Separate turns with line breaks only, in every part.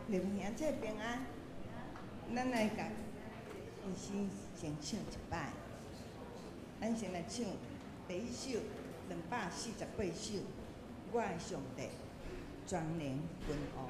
劉兄姐平安，咱來共醫生先唱一擺。咱先來唱第一首248首，我的上帝全能君王。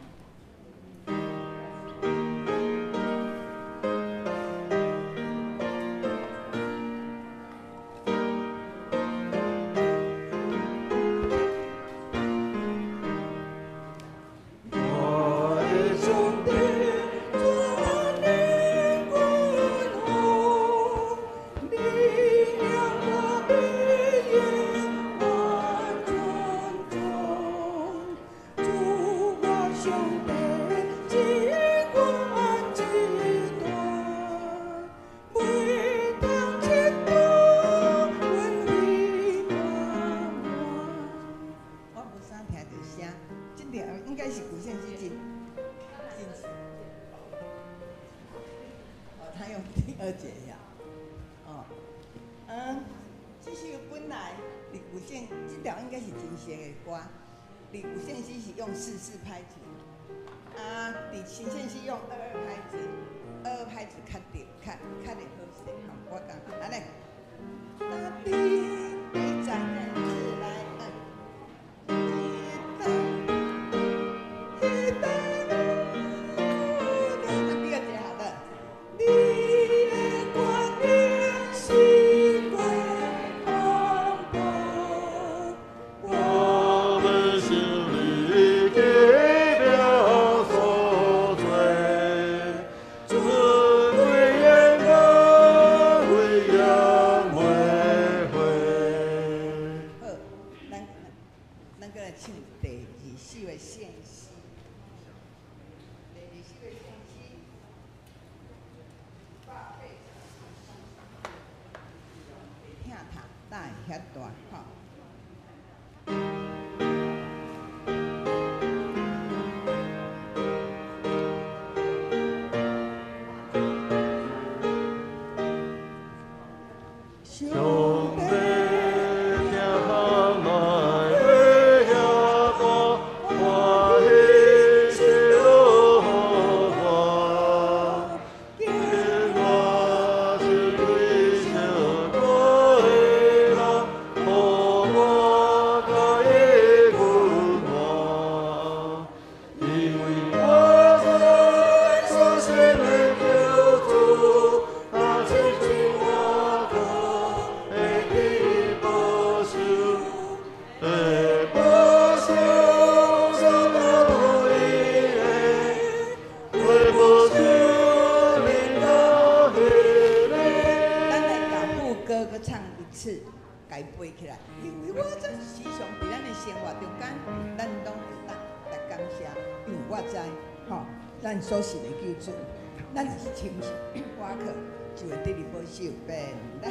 用四四拍子，啊，佇新鮮是用二二拍子，二二拍子較對，較較會好勢吼。我感覺，按呢，大地的在來，一當，一當，第二節好了。你的觀念是過廣博，
我們心裡奇妙所作，尊貴榮耀榮耀回回。
好，咱閣來唱第二首的聖詩。第二首的聖詩，184。疼痛哪會遐大？吼。
上帝疼痛哪會遐大，歡喜喜樂大，見我是對相愛的人，予我佮伊君王，因為我知所信的救主，他親近我可會得保守，會保守所交託伊的，會保守臨到彼日。
咱來共副歌閣唱一次，共伊背起來。因為我知時常佇咱的生活中間，咱攏會當來感謝，因為我知，吼，咱所信的救主，咱若是深信倚靠，就會得著保守。變來，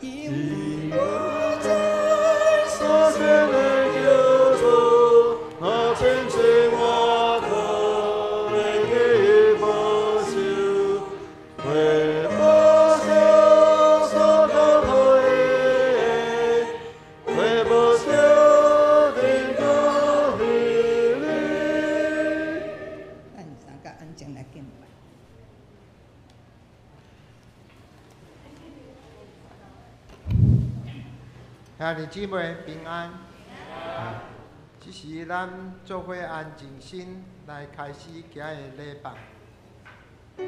因為
我知所信的救主，他親近我可會得保守，會保守所交託伊的，會保守臨到彼日。
咱三個安靜來敬拜。
兄弟姊妹平安。這時咱做伙安靜心來開始今日禮拜。
咱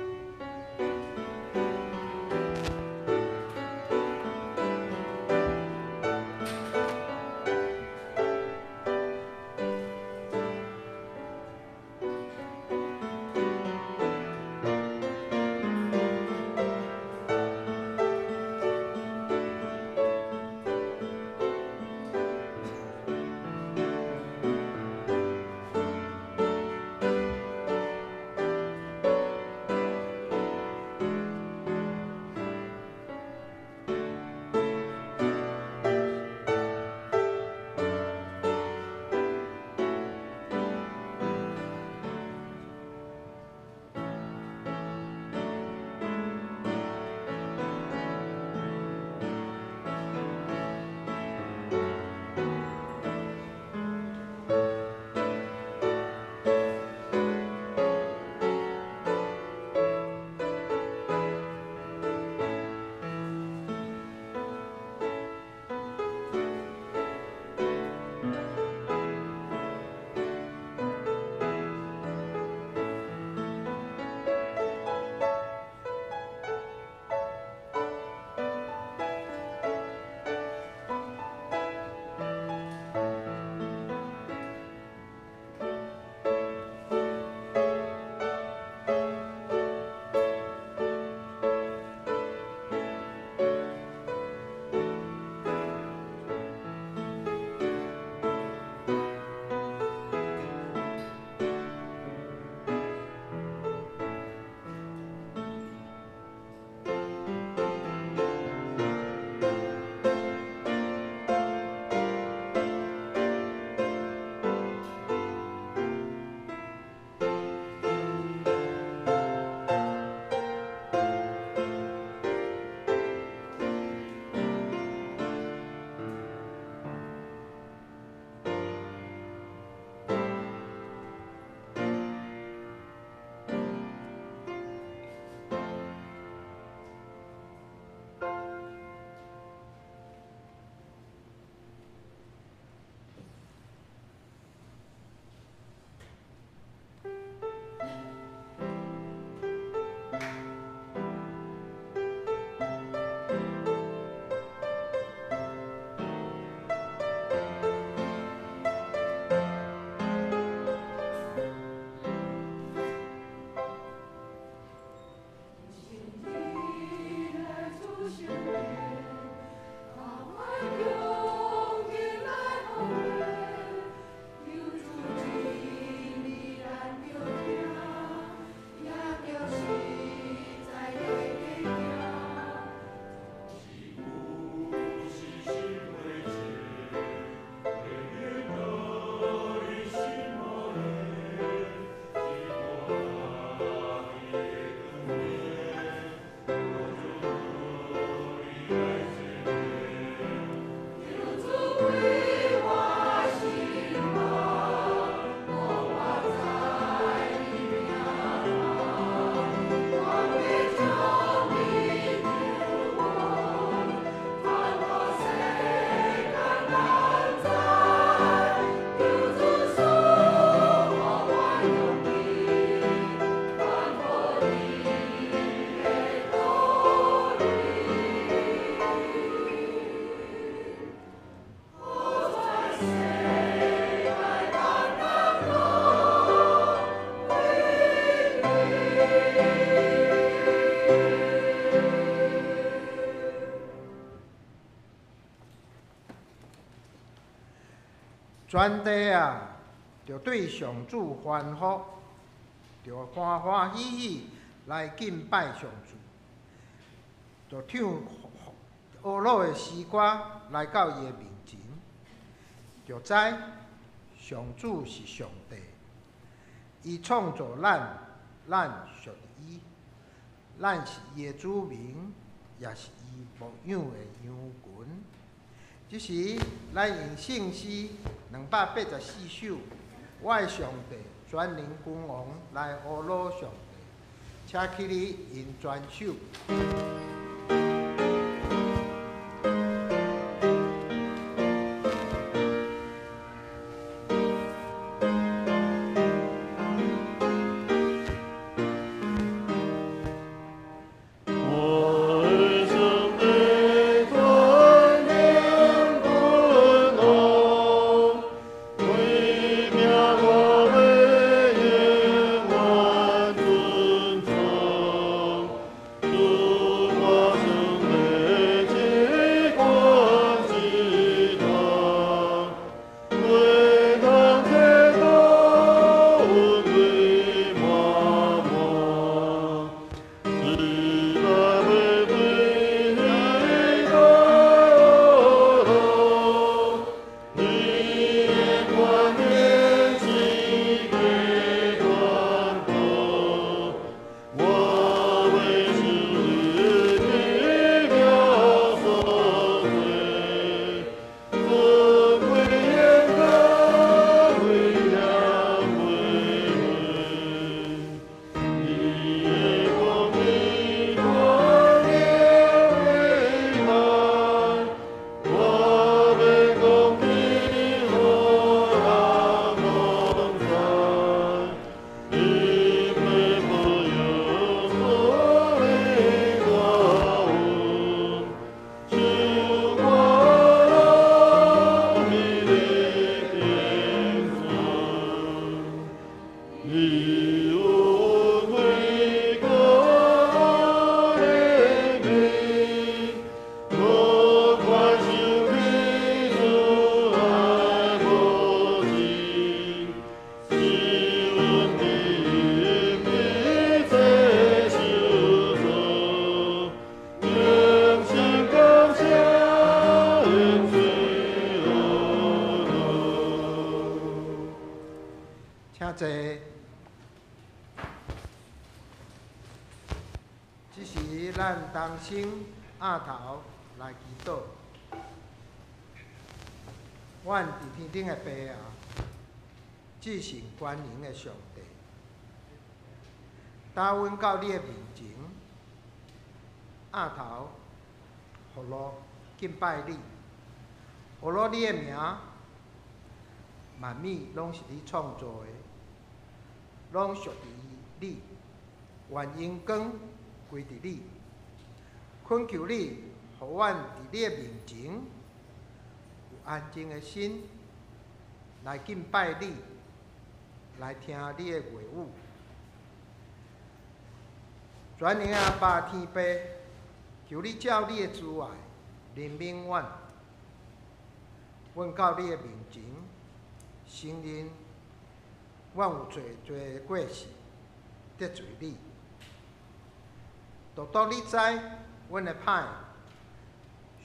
全地啊，著對上主歡呼，著歡歡喜喜來敬拜上主，著唱呵咾的詩歌來到伊的面前，著知上主是上帝，伊創造咱，咱屬於伊，咱是伊的子民，也是伊牧養的羊群。這時，咱用聖詩284首，我的上帝全能君王來呵咾上帝，請起立用全首。請坐。這時，咱同心徛頭來祈禱。阮佇天頂的父啊，至聖全能的上帝，帶阮到你的面前，徛頭呵咾敬拜你，呵咾你的名，萬物攏是你創造的，攏屬於你，願榮光歸佇你。懇求你，予阮佇你的面前有安靜的心來敬拜你，來聽你的話語。全能的阿爸天父，求你照你的慈愛憐憫阮，阮到你的面前承認阮有濟濟的過失得罪你，獨獨你知阮的歹，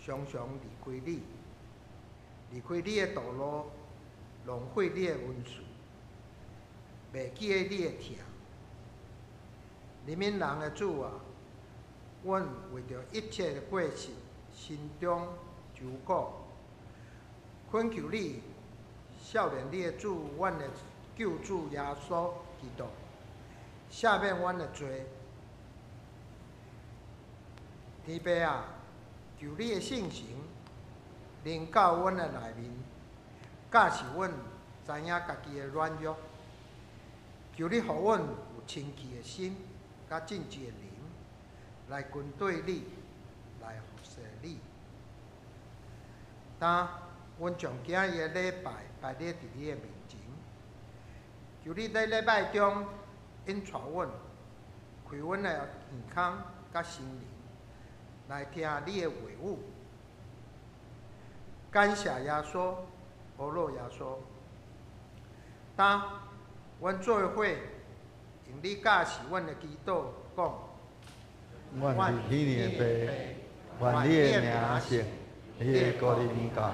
常常離開你，離開你的道路，浪費你的恩賜，袂記得你的疼。憐憫人的主啊，阮為著一切的過失，心中愁苦，懇求你，少年你的主，阮的救主耶穌基督，赦免阮的罪。天父啊，求你的聖神臨到阮的內面，教示阮知影家己的軟弱。求你予阮有清氣的心，佮正直的靈，來跟對你，來服侍你。但阮將今日的禮拜擺列佇你的面前，求你佇禮拜中引帶阮，開阮的耳孔佮心靈，來聽你的話語。感謝耶穌，阿樂耶穌。當阮做伙用你教示阮的祈禱講。
願天的父，願你的名聖，你的國臨到，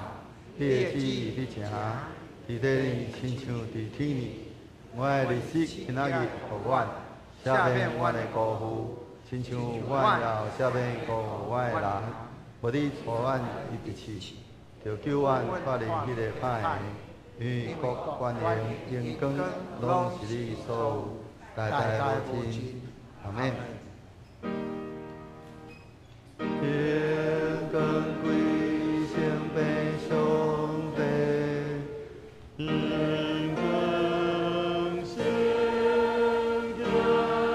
你的旨意得成，佇地親像佇天爾。阮的日食今仔日予阮，赦免阮的辜負，親像阮也有赦免辜負阮的人。無你帶阮入去試，著救阮脫離彼個歹的，因為國權榮榮光攏是你所有，代代無盡。阿們。天光歸聖父上帝，榮光聖子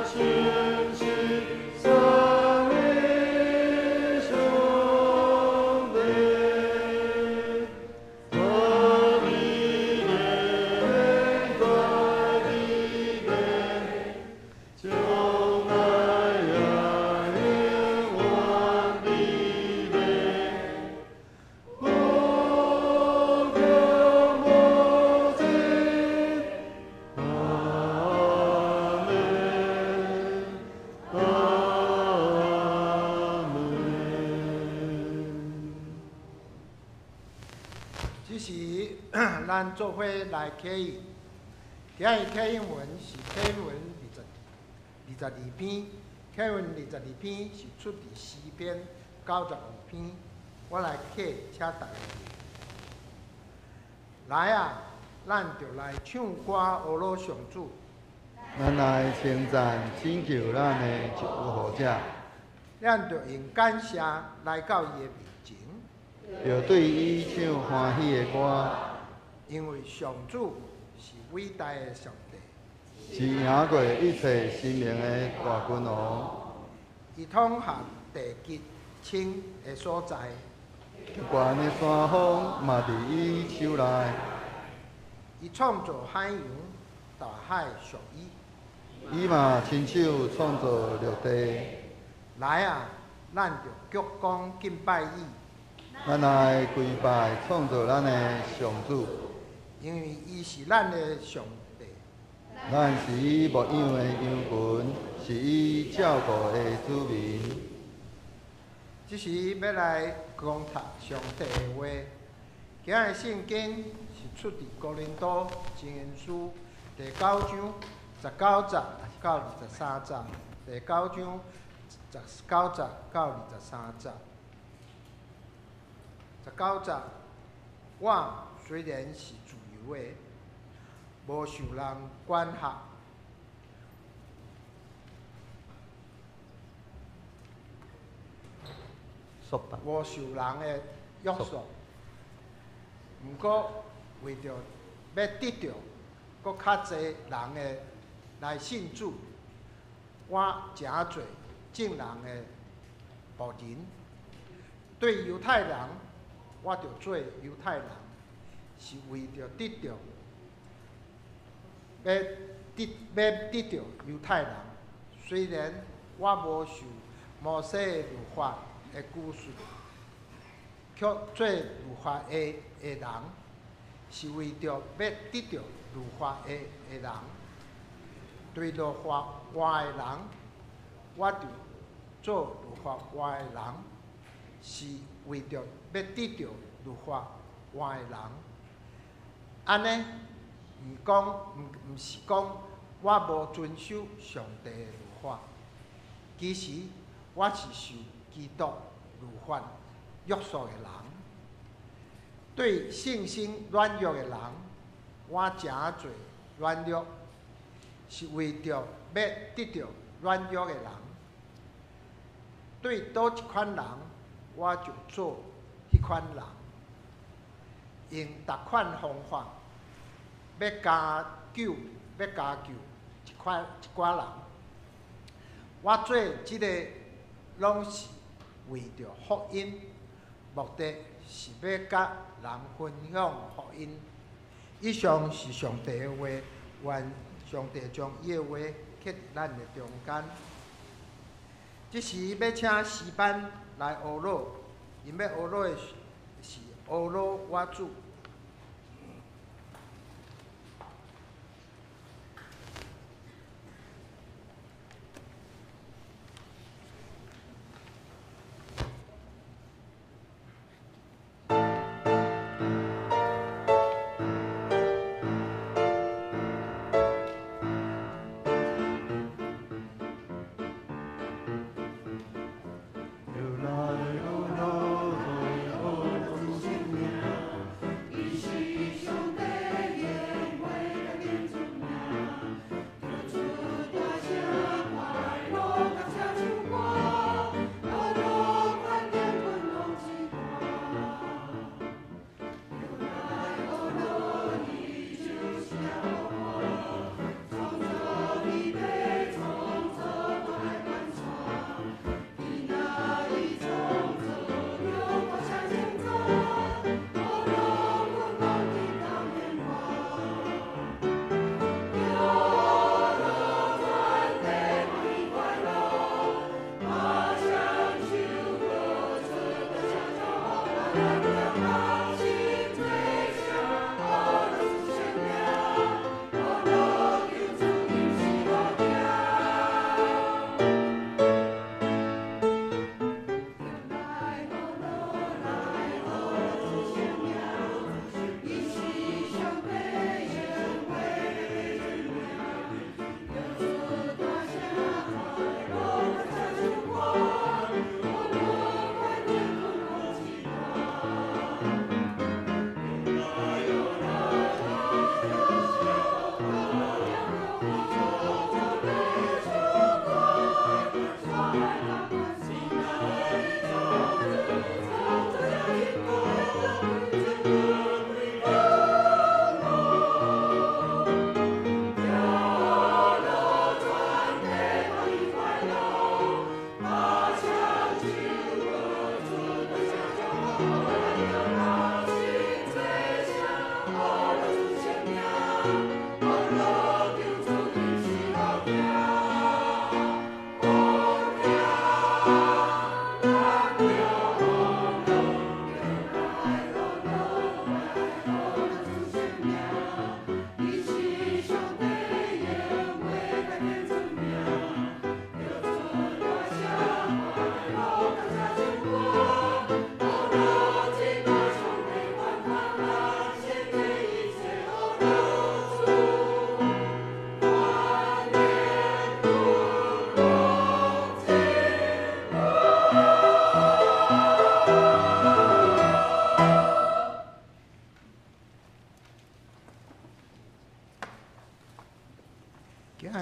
聖神三位上帝，大美大美，將來永遠美美。無窮無盡，阿們，阿們。
這時，咱做伙來啟應。今日啟應文是啟文22篇，啟文二十二篇是出佇詩篇95篇。我來啟，請大家來啊！咱就來唱歌，阿樂上主。
咱來稱讚拯救咱的救護者，
咱就用感謝來到伊的面前，
著對伊唱歡喜的歌，
因為上主是偉大的上帝，
是贏過一切神明的大君王。
伊統轄地極深的所在，
極懸的山峰嘛佇伊手內。
伊創造海洋、大海屬伊。
伊嘛親手創造陸地。
來啊，咱就鞠躬敬拜伊，
咱來跪拜創造咱的上主，
因為伊是咱的上帝。
咱是伊牧養的羊群，是伊照顧的子民。
這時欲來講讀上帝的話。今日聖經是出佇哥林多前書第九章十九節到23節，第九章十九節到23節。十九節，我雖然是自由的，無受人管轄，無受人的約束。毋過為著欲得著閣較濟人的來信主，我誠做眾人的僕人。對猶太人，我就做猶太人，是為著得著欲得欲得著猶太人。雖然我無受摩西律法的拘束，卻做律法的人，是為著欲得著律法的人。對律法外的人，我就做律法外的人，是為著欲得著律法外的人。按呢，毋是講我無遵守上帝的律法，其實我是受基督律法約束的人。對信心軟弱的人，我誠做軟弱，是為著欲得著軟弱的人。對佗一款人，我就做彼款人，用逐款方法，欲加救一寡人。我做這个攏是為著福音，目的是欲佮人分享福音。以上是上帝的话，愿上帝將伊的話刻佇咱的中間。這時欲請詩班來呵咾，𪜶欲呵咾的是呵咾我主。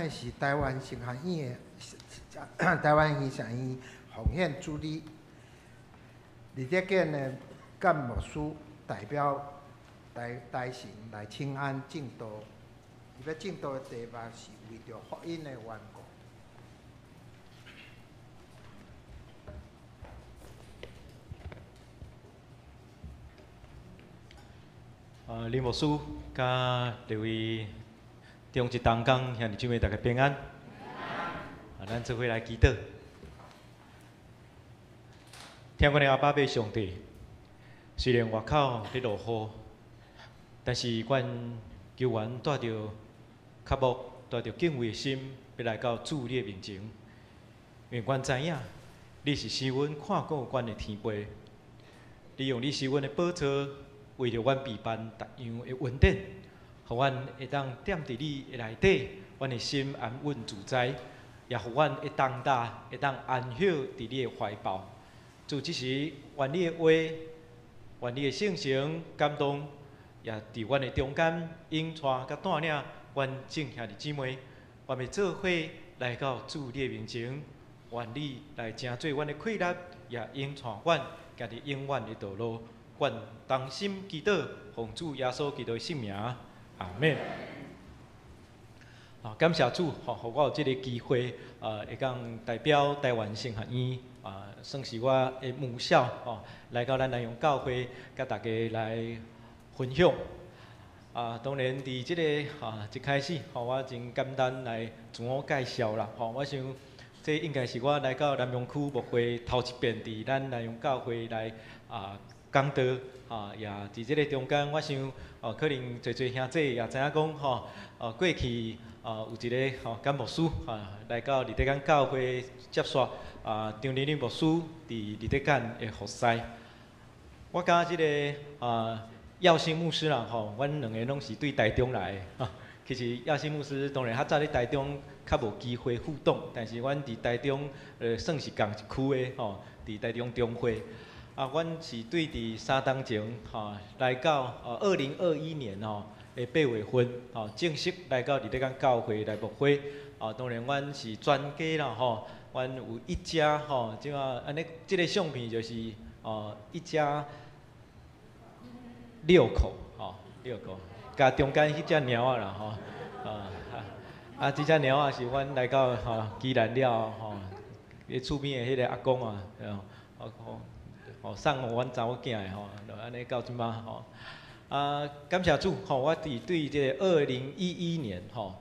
是台灣神學院的台灣神學院奉獻主禮，李德建的干牧師代表大神來請安證道，伊欲證道的題目是為著福音的緣故。
林牧師佮各位中一同工兄弟姊妹，大家平安。啊，咱做伙來祈禱。聽阮的阿爸父上帝，雖然外口咧落雨，但是阮求願帶著渴慕、帶著敬畏的心，欲來到主你的面前。因為阮知影，你是使阮看顧阮的天父，你用你使阮的寶座，為著阮備辦逐樣的恩典。予阮會當踮佇你的內底，阮的心安穩自在，也予阮會當呾會當安歇佇你的懷抱。主，這時願你的話，願你的聖神感動，也佇阮的中間引帶佮帶領阮眾兄弟姊妹，願欲做伙來到主你的面前，願你來成做阮的氣力，也引帶阮行佇永遠的道路。阮同心祈禱，奉主耶穌基督的聖名。阿們。啊，感謝主，吼，予我有這个機會，會當代表台灣神學院，啊，算是我的母校，吼，來到咱南陽教會，佮大家來分享。啊，當然，佇這个一開始，吼，我真簡單來自我介紹啦，吼，我想這應該是我來到南陽區牧會頭一遍，佇咱南陽教會來講道，也佇這个中間，我想，哦，可能濟濟兄弟也知影講，吼，哦，過去有一个吼甘牧師來到立德港教會接續張玲玲牧師佇立德港的服侍。我佮這个耀星牧師啦，吼，阮兩个攏是對台中來的。其實耀星牧師當然較早佇台中較無機會互動，但是阮佇台中算是仝一區的吼，佇台中中會。啊，阮是對佇3冬前吼來到2021年吼的8月份吼，正式來到立德港教會來牧會。啊，當然阮是全家啦吼，阮有一家吼，這馬按呢，這个相片就是哦一家六口吼，六口，佮中間彼隻貓仔啦吼，啊，這隻貓仔是阮來到吼宜蘭了吼，伊厝邊的彼个阿公啊，哦哦送予阮查某囝的吼，就按呢到這馬吼。啊，感謝主吼，我佇對這个2011年吼，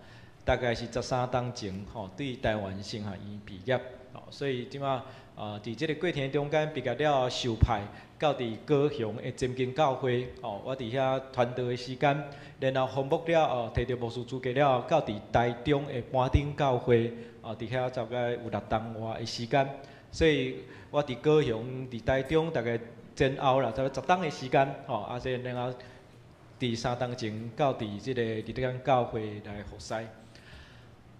大概是13冬前吼，對台灣神學院畢業，吼，所以這馬佇這个過程中間畢業了後受派到佇高雄的前進教會，吼，我佇遐傳道的時間，然後訪牧了後，提著牧師資格了後，到佇台中的盤頂教會，佇遐大概有6冬外的時間，所以我佇高雄、佇台中大概前後啦，差不多10冬的時間，吼，啊，這然後佇3冬前到佇這个立德港教會來服侍。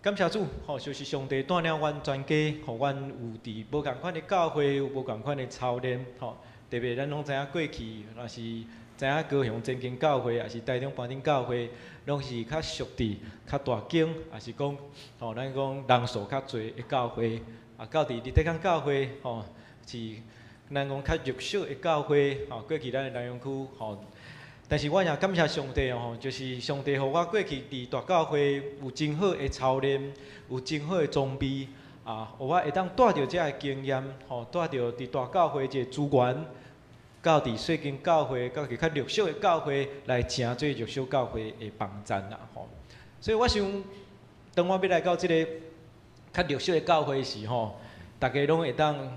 感謝主，吼，就是上帝帶領阮全家，予阮有佇無仝款的教會，有無仝款的操練，吼。特別咱攏知影過去，若是知影高雄前進教會，抑是台中盤頂教會，攏是較屬佇較大間，抑是講，吼，咱講人數較濟的教會。啊，到佇立德港教會，吼，是咱講較弱小的教會，吼，過去咱的南陽區，吼。但是我也感謝上帝哦，就是上帝予我過去佇大教會有真好的操練，有真好的裝備，啊，予我會當帶著這个經驗，吼，帶著佇大教會這个資源，到佇細間教會，到佇較弱小的教會來成做弱小教會的幫贊啦，吼。所以我想，當我欲來到這个較弱小的教會時，吼，大家攏會當，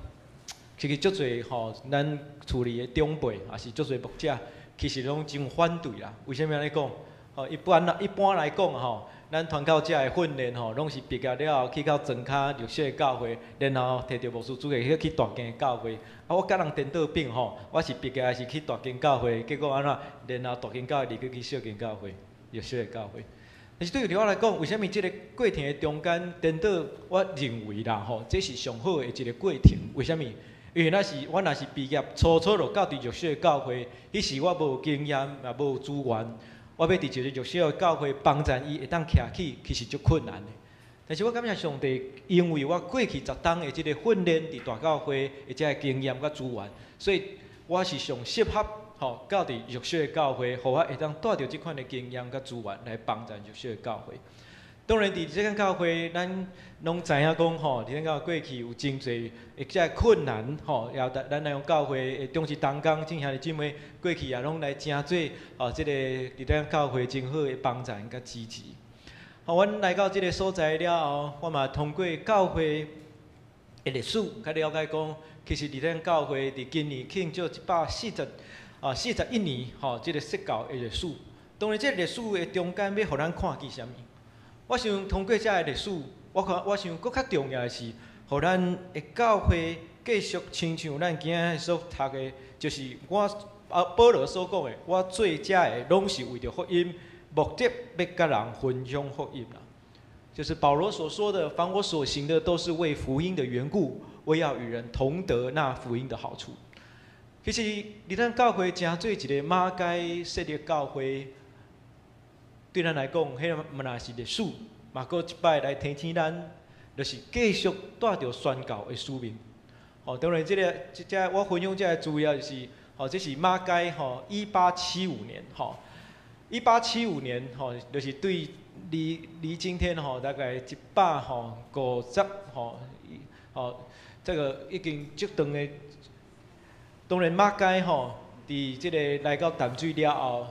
其實足濟吼，咱厝裡的長輩，抑是足濟牧者，其實攏真反對啦。為啥物按呢講？吼，一般來講吼，咱傳教者的訓練吼，攏是畢業了後去到莊跤弱小的教會，然後提著牧師資格去大間的教會。啊，我佮人顛倒反吼，我是畢業是去大間教會，結果按怎？然後大間教會離去去小間教會，弱小的教會。但是對我來講，為啥物這个過程的中間顛倒？我認為啦吼，這是上好的一个過程。為啥物？因為若是我若是畢業初初就到佇弱小的教會，彼時我無經驗，也無資源，我欲佇一個弱小的教會幫贊伊會當徛起，其實足困難的。但是我感謝上帝，因為我過去10冬的這个訓練，佇大教會的這个經驗佮資源，所以我是上適合吼到佇弱小的教會，予我會當帶著這款的經驗佮資源來幫贊弱小的教會。當然，佇這間教會，咱攏知影講吼，佇咱教會過去有真濟的這个困難吼，也咱來用教會的長執同工、眾兄弟姊妹過去也攏來成做哦，這个佇咱教會真好的幫贊佮支持。吼，阮來到這个所在了後，我嘛通過教會的歷史，較了解講，其實佇咱教會佇今年慶祝一百四十啊四十一年吼，這个設教的歷史。當然，這个歷史的中間欲予咱看見啥物？我想通過這个歷史，我看我想閣較重要的是，予咱的教會繼續親像咱今仔所讀的，就是我啊保羅所講的，我做這个攏是為著福音，目的欲佮人分享福音啦。就是保羅所說的，凡我所行的，都是為福音的緣故，為要與人同得那福音的好處。其實，佇咱教會成做一个馬偕設立教會，對咱來講，彼个嘛若是歷史，嘛閣一擺來提醒咱，就是繼續帶著宣教的使命。吼，當然，這个這這我分享這个資料就是，吼，這是馬偕吼，1875年吼， 1875年吼，就是對離今天吼大概一百吼五十吼吼，這個已經足長的。當然馬偕吼，佇這个來到淡水了後，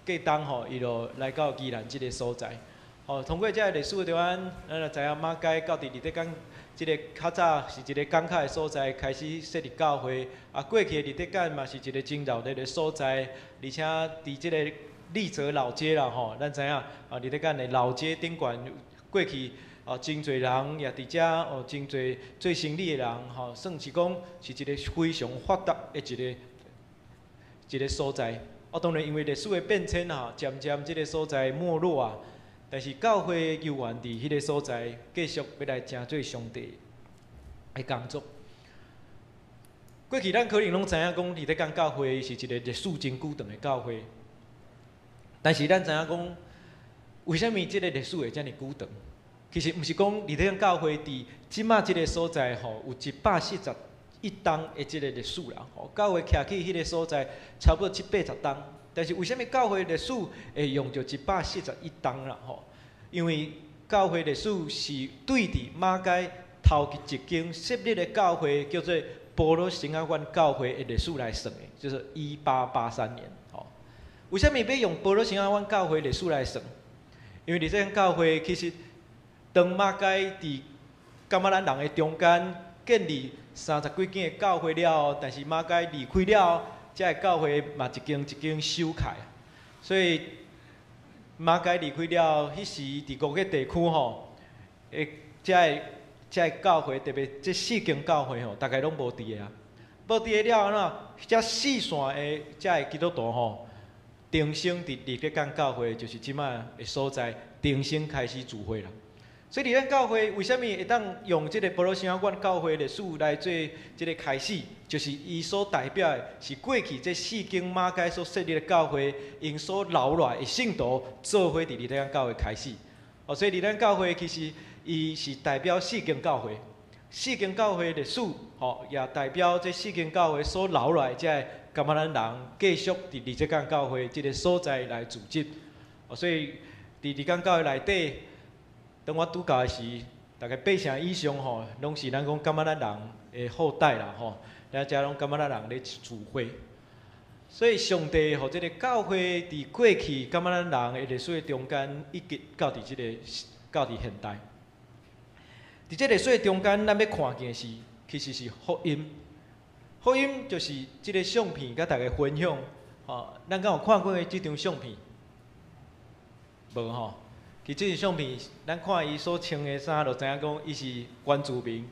過冬吼，伊就來到宜蘭這个所在。吼，通過這个歷史中間，咱就知影馬偕到佇立德港這个較早是一个港口的所在，開始設立教會。啊，過去的立德港嘛是一个真熱鬧的所在，而且佇這个麗澤老街啦吼，咱知影啊，立德港的老街頂懸過去啊，真濟人也佇遮哦，真濟做生意的人吼，算是講是一个非常發達的一个所在。啊，當然因為歷史的變遷啊，漸漸這个所在沒落啊。但是教會猶原佇彼个所在繼續欲來成做上帝的工作。過去咱可能攏知影講，立德港教會是一个歷史真久長的教會。但是咱知影講，為啥物這个歷史會遮爾久長？其實毋是講立德港教會佇這馬這个所在吼，有141冬的這个歷史啦。吼，教會徛起彼个所在差不多七八十冬。但是為啥物教會歷史會用著141冬啦？吼，因為教會歷史是對佇馬偕頭一間設立的教會叫做保祿神學院教會的歷史來算的，就是1883年。吼，為啥物欲用保祿神學院教會歷史來算？因為佇這間教會其實當馬偕佇噶瑪蘭人的中間建立三十幾間的教會了後，但是馬偕離開了後，這个教會嘛一間一間收起來，所以馬偕離開了後，彼時佇五個地區吼，這个教會特別這四間教會吼，大概攏無佇个啊，無佇个了後怎？這四線的這个基督徒吼，重新佇立德港教會，就是這馬的所在，重新開始聚會啦。所以，佇咱教會為啥物會當用這个保祿神學院教會歷史來做這个開始？就是伊所代表的是過去這四間馬偕所設立的教會，𪜶所留落來的聖徒做伙佇立德港教會開始。哦，所以立德港教會其實伊是代表四間教會，四間教會歷史，吼，也代表這四間教會所留落來的這个噶瑪蘭人繼續佇立德港教會這个所在來組織。哦，所以佇立德港教會內底，當我拄到的時，大概八成以上吼，攏是咱講噶瑪蘭人的後代啦吼，咱遮攏噶瑪蘭人咧聚會。所以上帝予這个教會佇過去噶瑪蘭人的歷史的中間，一直到佇這个到佇現代。佇這个歷史的中間，咱欲看見的是，其實是福音。福音就是這个相片，佮大家分享。吼，咱敢有看過這張相片？無吼。其實這張相片，咱看伊所穿的衫，就知影講伊是原住民，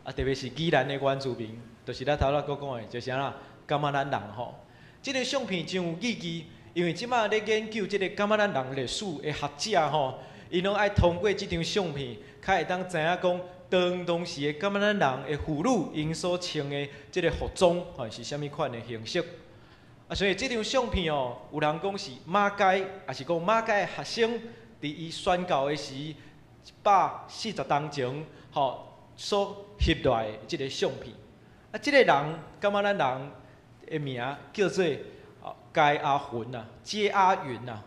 啊，特別是宜蘭的原住民，就是咱頭仔閣講的，就是按怎噶瑪蘭人吼。這个相片真有意義，因為這馬咧研究這个噶瑪蘭人歷史的學者吼，𪜶攏愛通過這張相片，較會當知影講當時的噶瑪蘭人的婦女𪜶所穿的這个服裝吼是啥物款的形式。啊，所以這張相片哦，有人講是馬偕，抑是講馬偕的學生。佇伊宣教的時，140冬前，吼所翕落來的這个相片。啊，這个人噶瑪蘭人的名叫做該阿雲啊，揭阿雲啊，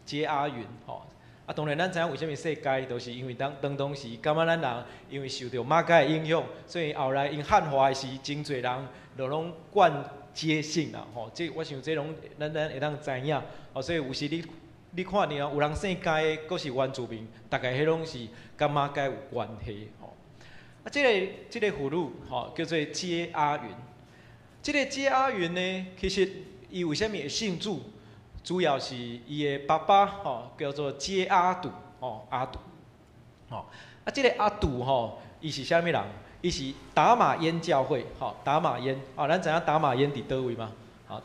揭阿雲吼。啊，當然咱知影為啥物姓該，就是因為當時噶瑪蘭人因為受著馬偕的影響，所以後來𪜶漢化的時，真濟人就攏冠揭姓啦，吼。這我想這攏咱會當知影。哦，所以有時你看著有人姓該的，閣是原住民，大概彼攏是佮馬偕有關係吼。啊，這个婦女吼叫做揭阿雲。這个揭阿雲呢，其實伊為啥物會信主？主要是伊的爸爸吼叫做揭阿杜吼阿杜吼。啊，這个阿杜吼，伊是啥物人？伊是達馬煙教會吼，達馬煙哦，咱知影達馬煙佇佗位嗎？吼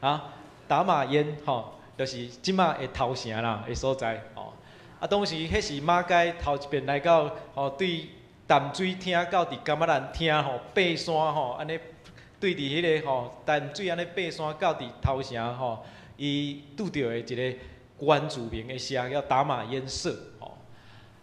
啊，達馬煙吼。就是這馬的頭城啦，的所在吼。啊，當時彼是馬偕頭一遍來到吼，對淡水廳到佇噶瑪蘭廳吼，爬山吼，按呢對佇彼个吼淡水按呢爬山到佇頭城吼，伊拄著的一个原住民的社叫達馬煙社吼。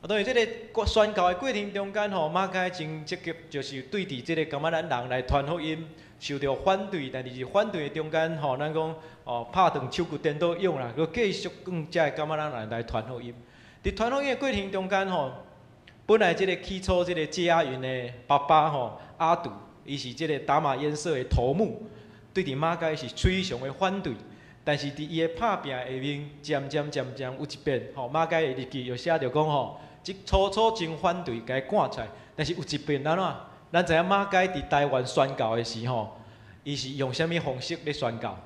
啊，當然這个宣教的過程中間吼，馬偕真積極，就是對佇這个噶瑪蘭人來傳福音，受著反對，但是佇反對的中間吼，咱講哦拍斷手骨顛倒勇啦，閣繼續向遮个噶瑪蘭人來傳福音。佇傳福音的過程中間吼，本來這个起初這个謝亞雲的爸爸吼阿杜，伊是這个達馬煙社的頭目，對佇馬偕是非常的反對。但是佇伊的拍拚下面，漸漸漸漸有一遍吼，馬偕的日記又寫著講吼，這初初真反對，共伊趕出來，但是有一遍按怎？咱知影馬偕佇台灣宣教的時吼，伊是用啥物方式咧宣教？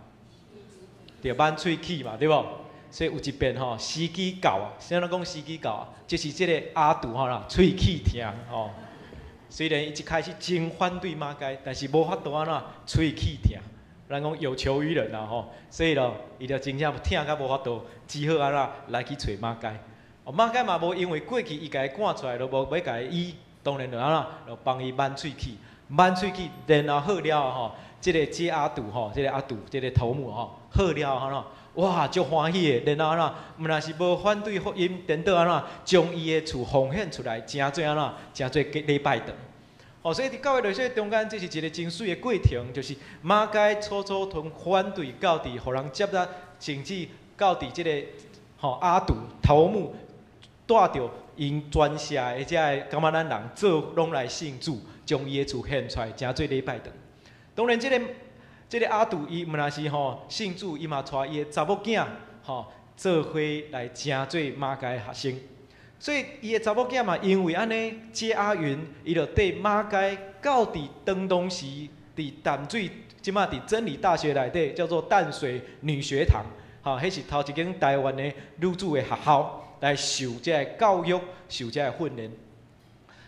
著挽喙齒嘛，對無？所以有一遍吼，時機到啊，啥人講時機到啊？就是這个阿杜吼啦，喙齒疼吼。雖然伊一開始真反對馬偕，但是無法度按怎，喙齒疼。咱講有求於人啦吼，所以咯，伊就真正疼甲無法度，只好按怎來去揣馬偕。哦，馬偕嘛無因為過去伊共伊趕出來，就無欲共伊醫，當然就按怎，就幫伊挽喙齒，挽喙齒，然後好了吼，這个謝阿杜吼，這个阿杜，這个頭目吼，好了後吼，哇，足歡喜的，然後按怎，毋但是無反對福音，顛倒按怎，將伊的厝奉獻出來，成做按怎，成做禮拜堂。哦，所以佇教會歷史中間，這是一个真媠的過程，就是馬偕初初從反對到佇予人接納，甚至到佇這个吼阿杜頭目帶著𪜶全社的遮个噶瑪蘭人做攏來信主，將伊的厝獻出來，成做禮拜堂。當然，這个阿杜伊毋但是吼信主，伊嘛帶伊的查某囝吼做伙來成做馬偕的學生。所以伊的查某囝嘛，因為按呢，謝阿雲伊就綴馬偕到佇當當時佇淡水，這馬佇真理大學內底叫做淡水女學堂，吼，彼是頭一間台灣的女子的學校來受這个教育、受這個訓練。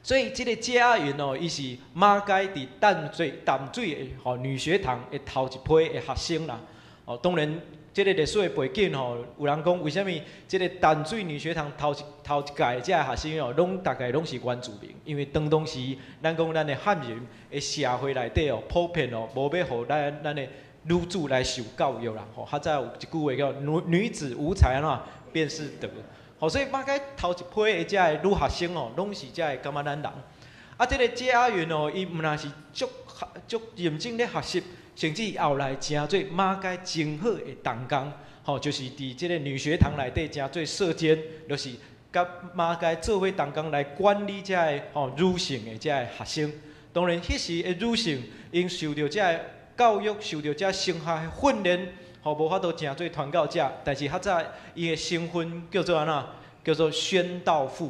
所以這个謝阿雲哦，伊是馬偕佇淡水的吼女學堂的頭一批的學生啦。哦，當然。這个歷史的背景吼，有人講為啥物這个淡水女學堂頭一屆這个學生哦，攏大概攏是原住民，因為當時咱講咱的漢人的社會內底哦，普遍哦，無欲予咱的女子來受教育啦。吼，較早有一句話叫女子無才按怎便是德。吼，所以馬偕頭一批的這个女學生哦，攏是這个噶瑪蘭人。啊，這个謝阿雲哦，伊毋但是足足認真咧學習。甚至後來成做馬偕真好的同工，吼，就是佇這个女學堂內底成做舍監，就是佮馬偕做伙同工來管理遮个吼女性的遮个學生。當然，彼時的女性𪜶受著遮个教育，受著遮神學的訓練，吼，無法度成做傳教者。但是較早伊的身份叫做按怎？叫做宣道婦，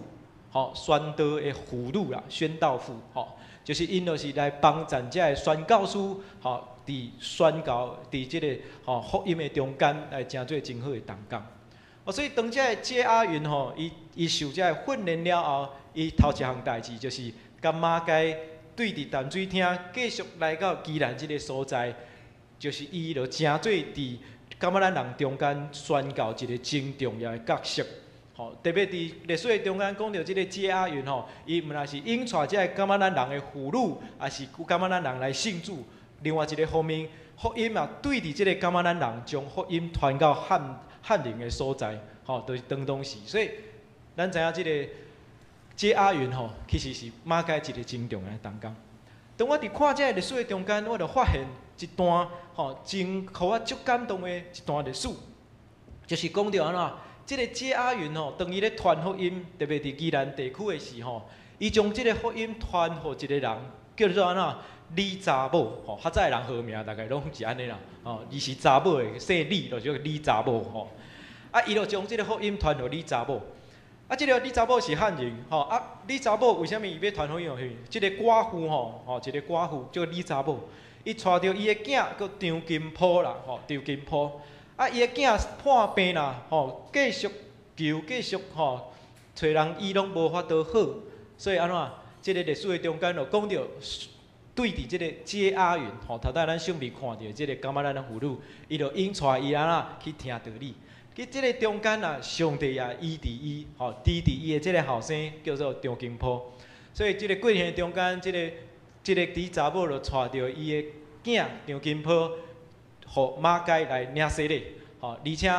吼，宣道的婦女啦，宣道婦，吼，就是𪜶就是來幫贊遮个宣教師，吼。佇宣教，佇這个吼福音的中間來成做真好的同工。哦，所以當這个謝阿雲吼，伊受這个訓練了後，伊頭一項代誌就是佮馬偕對佇淡水廳繼續來到宜蘭這个所在，就是伊就成做佇噶瑪蘭人中間宣教一个真重要的角色。吼，特別佇歷史的中間講著這个謝阿雲吼，伊毋但是引帶這个噶瑪蘭人的婦女，也是噶瑪蘭人來信主。另外一个方面，福音嘛對佇這个噶瑪蘭人將福音傳到漢人的所在，吼，就是當時。所以，咱知影這个謝阿雲吼，其實是馬偕一个真重要的同工。當我佇看這个歷史的中間，我就發現一段吼，真予我足感動的一段歷史，就是講著按怎，這个謝阿雲吼，當伊咧傳福音，特別佇宜蘭地區的時吼，伊將這个福音傳予一个人，叫做按怎？李查某，吼，較早的人號名大概攏是按呢啦，吼，伊是查某的，姓李，就叫李查某，吼。啊，伊就將這个福音傳予李查某。啊，這个李查某是漢人，吼，啊，李查某為啥物伊欲傳福音予伊？這个寡婦吼，吼，一个寡婦叫李查某，伊帶著伊的囝叫張金鋪啦，吼，張金鋪。啊，伊的囝破病啦，吼，繼續求，繼續吼，揣人醫攏無法度好，所以按怎？這个歷史的中間就講著。對佇這个謝阿雲，吼，頭拄咱小未看著這个噶瑪蘭的婦女，伊就引帶伊按怎去聽道理。佇這个中間啊，上帝也醫治伊，吼，醫治伊的這个後生叫做張金鋪。所以這个過程的中間，這个李查某就帶著伊的囝張金鋪，予馬偕來領洗禮，吼，而且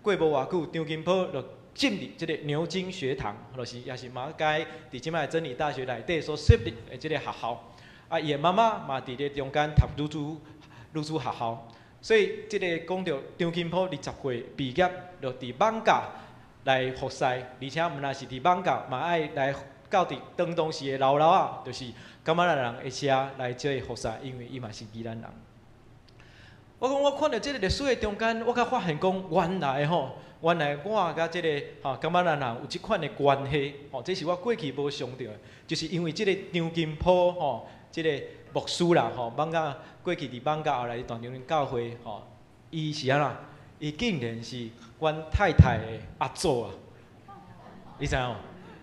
過無偌久，張金鋪就進入這个牛津學堂，就是也是馬偕佇這擺真理大學內底所設立的這个學校。啊，伊的媽媽嘛佇咧中間讀女子學校，所以這个講著張金波20歲畢業，就佇艋舺來服侍，而且毋但是佇艋舺，嘛愛來到佇當當時的老老仔，就是噶瑪蘭人的車來這個服侍，因為伊嘛是宜蘭人。我講我看著這个歷史的中間，我才發現講原來吼，原來我佮這个吼噶瑪蘭人有這款的關係，吼，這是我過去無想著的，就是因為這个張金波吼，這个牧師啦吼，艋舺過去佇艋舺後來佇大長林教會吼，伊是按怎？伊竟然是阮太太的阿祖啊！你知影無？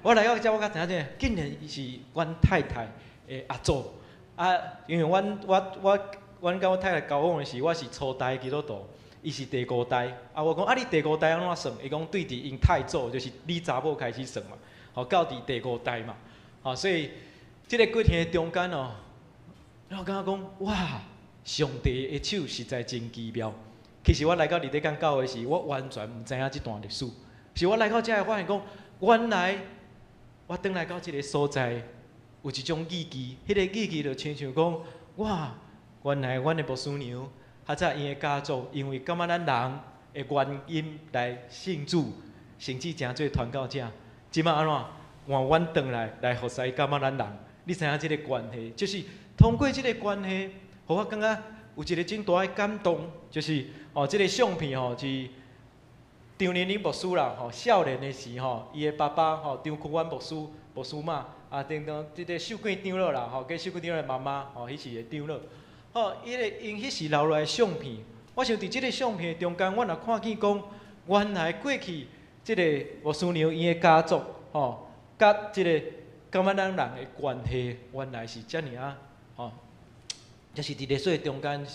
我來到遮我才知影這個，竟然伊是阮太太的阿祖啊！因為阮我我阮佮我太太交往的時，我是初代基督徒，伊是第五代。啊，我講啊，你第五代按怎算？伊講對佇𪜶太祖，就是你查某開始算嘛，吼到佇第五代嘛，吼所以這个過程的中間哦，我感覺講哇，上帝的手實在真奇妙。其實我來到伫這間教會時，我完全毋知影這段歷史。是我來到遮會發現講，原來我轉來到這个所在，有一種意義。彼个意義就親像講，哇，原來阮的牧師娘，較早𪜶的家族，因為噶瑪蘭人的原因來信主，甚至成做傳教者。這馬按怎？換阮轉來來服侍噶瑪蘭人。你知影這个關係，就是通過這个關係，予我感覺有一个真大的感動，就是哦，這个相片吼是張連林牧師啦，吼少年的時吼，伊的爸爸吼張坤元牧師，牧師媽啊，等等，這个秀桂長老啦，吼，佮秀桂長老的媽媽，吼，彼時的長老，吼，伊个𪜶彼時留落來的相片，我想佇這个相片的中間，我若看見講，原來過去這个牧師娘𪜶的家族，吼，佮這个噶瑪蘭人的關係，原來是遮爾仔，吼，就是佇歷史的中間，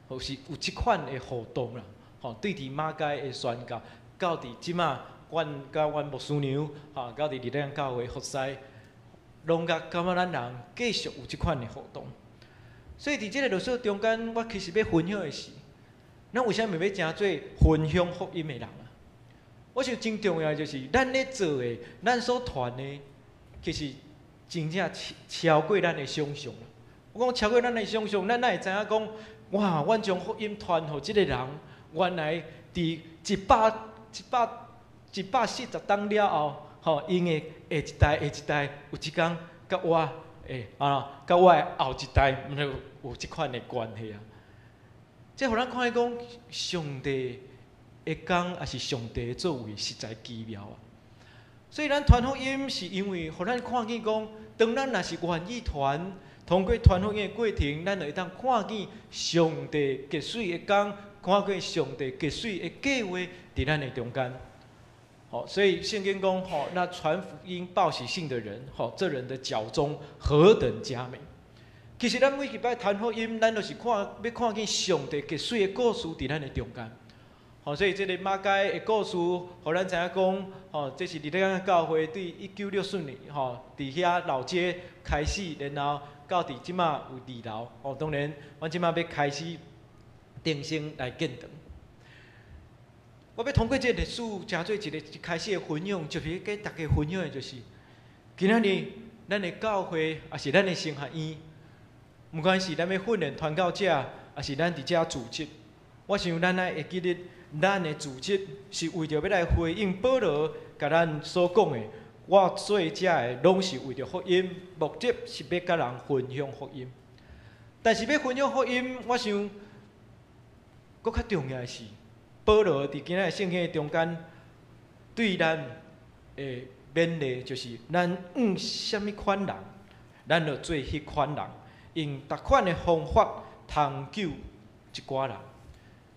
或是有這款的互動啦，吼，對佇馬偕的宣教，到佇這馬，阮佮阮牧師娘，吼，到佇佇咱教會服侍，攏佮噶瑪蘭人繼續有這款的互動。所以佇這个歷史中間，我其實欲分享的是，咱為啥物欲成做分享福音的人啊？我想真重要的就是，咱咧做的，咱所傳的，其實真正超過咱的想象。我講超過咱的想象，咱哪會知影講，哇！阮將福音傳予這个人，原來佇140冬了後，吼，𪜶的下一代、下一代，有一工佮我，欸啊，佮我的後一代，毋有有這款的關係啊。這予咱看見講，上帝的工，抑是上帝的作為，實在奇妙啊！所以咱傳福音，是因為予咱看見講，當咱若是願意傳，通過傳福音的過程，咱就會當看見上帝傑水的工，看見上帝傑水的計劃佇咱的中間。好，所以聖經講，吼，那傳福音報喜信的人，吼，這人的腳蹤何等佳美。其實咱每一擺傳福音，咱都是看欲看見上帝傑水的故事佇咱的中間。吼，所以這个馬偕的故事，予咱知影講，吼，這是佇咱教會對1964年，吼，佇遐老街開始，然後到佇這馬有二樓。吼，當然，阮這馬欲開始重新來建堂。我欲通過這个歷史，成做一个一開始的分享，就是欲佮大家分享的，就是今仔日咱的教會，抑是咱的神學院，毋管是咱欲訓練傳教者，抑是咱佇遮組織，我想咱愛會記得，咱的組織是為著欲來回應保羅共咱所講的，我做這个攏是為著福音，目的是欲佮人分享福音。但是欲分享福音，我想，閣較重要的是，保羅佇今仔日聖經的中間，對咱的勉勵就是，咱向啥物款人，咱就做彼款人，用逐款的方法通救一寡人。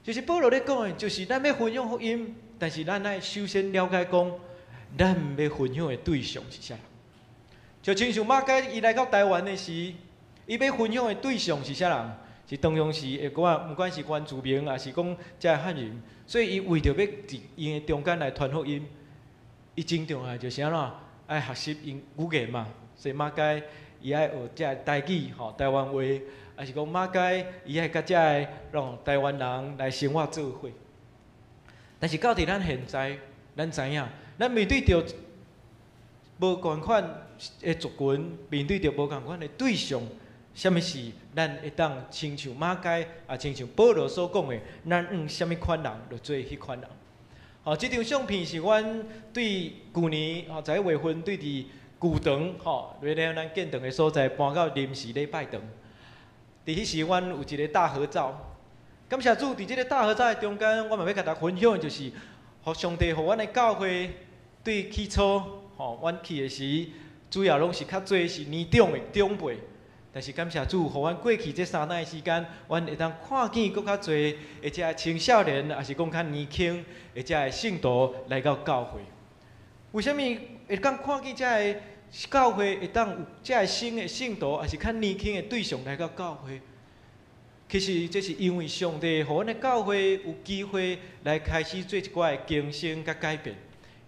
就是保羅咧講的，就是咱欲分享福音，但是咱愛首先了解講，咱欲分享的對象是啥人。就親像馬偕伊來到台灣的時，伊欲分享的對象是啥人？是當當時的寡，毋管是原住民，抑是講遮的漢人，所以伊為著欲佇𪜶的中間來傳福音，伊真重要就是按怎？愛學習𪜶語言嘛。所以馬偕伊愛學遮的台語吼，台灣話，抑是講馬偕伊愛佮遮的讓台灣人來生活做伙。但是到佇咱現在，咱知影，咱面對著無仝款的族群，面對著無仝款的對象，啥物是咱會當親像馬偕，也親像保羅所講的，咱向啥物款人，就做彼款人。吼，這張相片是阮對舊年吼11月份對佇舊堂吼，佇咧咱建堂的所在搬到臨時禮拜堂。佇彼時，阮有一個大合照。感謝主，佇這个大合照的中間，我嘛欲共大家分享的就是，予上帝予阮的教會對起初吼，阮去的時，主要攏是較濟是年長的長輩。但是感謝主，予阮過去這三冬的時間，阮會當看見閣較濟的這青少年，抑是講較年輕的這聖徒來到教會。為啥物會當看見這个教會會當有這个新的聖徒，抑是較年輕的對象來到教會？其實這是因為上帝予阮的教會有機會來開始做一寡的更新佮改變。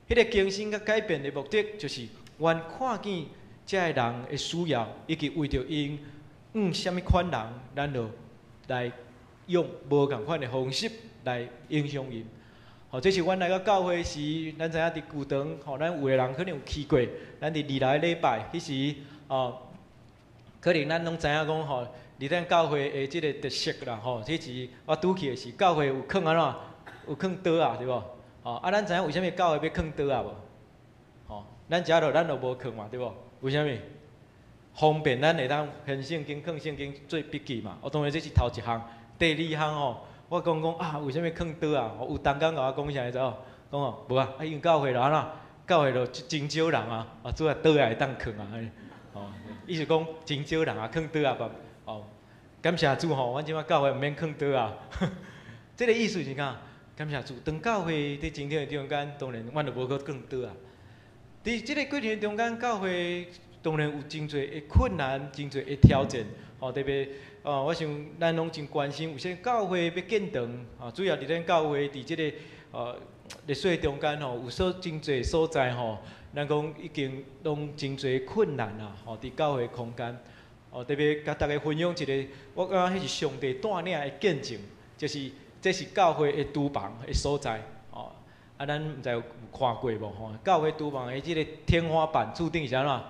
彼个更新佮改變的目的，就是阮看見這个人的需要，以及為著𪜶向啥物款人，咱就來用無仝款的方式來影響𪜶。吼，這是阮來到教會時，咱知影佇舊堂，吼，咱有的人可能有去過。咱佇二樓禮拜，彼時，哦，可能咱攏知影講吼，佇咱教會的這个特色啦，吼，彼時我拄去的時，教會有囥按怎？有囥桌仔，對無？吼，啊，咱知影為啥物教會欲囥桌仔無？吼，咱遮就咱就無囥嘛，對無？為啥物？方便咱會當翻聖經、囥聖經做筆記嘛。我當然這是頭一項，第二項吼，我講講啊，為啥物囥桌仔？有同工共我講啥，你知無？講哦，無啊，啊因為教會就按怎？教會就真少人啊，啊主要桌仔會當囥啊，吼，意思講真少人啊，囥桌仔吧，哦，感謝主吼，阮這擺教會毋免囥桌仔。這个意思是講，感謝主，當教會佇成長的中間，當然阮就無閣囥桌仔。佇這个過程中間，教會當然有真濟的困難，真濟的挑戰，吼，特別哦，我想咱攏真關心，有啥教會欲建堂，啊，主要佇咱教會佇這个歷史中間吼，有所真濟所在吼，咱講已經攏真濟困難啊，吼，佇教會空間，哦，特別共大家分享一个，我感覺彼是上帝帶領的見證，就是這是教會的廚房的所在，哦，啊，咱毋知有看過無吼？教會廚房的這个天花板柱頂是按怎？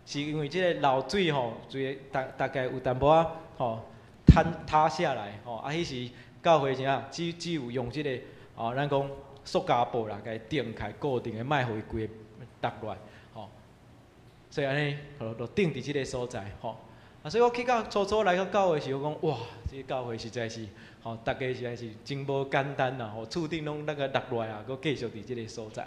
是因為這个漏水吼，就大大概有淡薄仔吼坍塌下來吼，啊，彼時教會啥只只有用這个吼，咱講塑膠布啦，共伊釘起來固定的，莫予伊規个落落來吼。所以按呢，就釘佇這个所在吼。啊，所以我去到初初來到教會時，我講哇，這个教會實在是吼，逐家實在是真無簡單啦吼，厝頂攏那个落落來啊，閣繼續佇這个所在。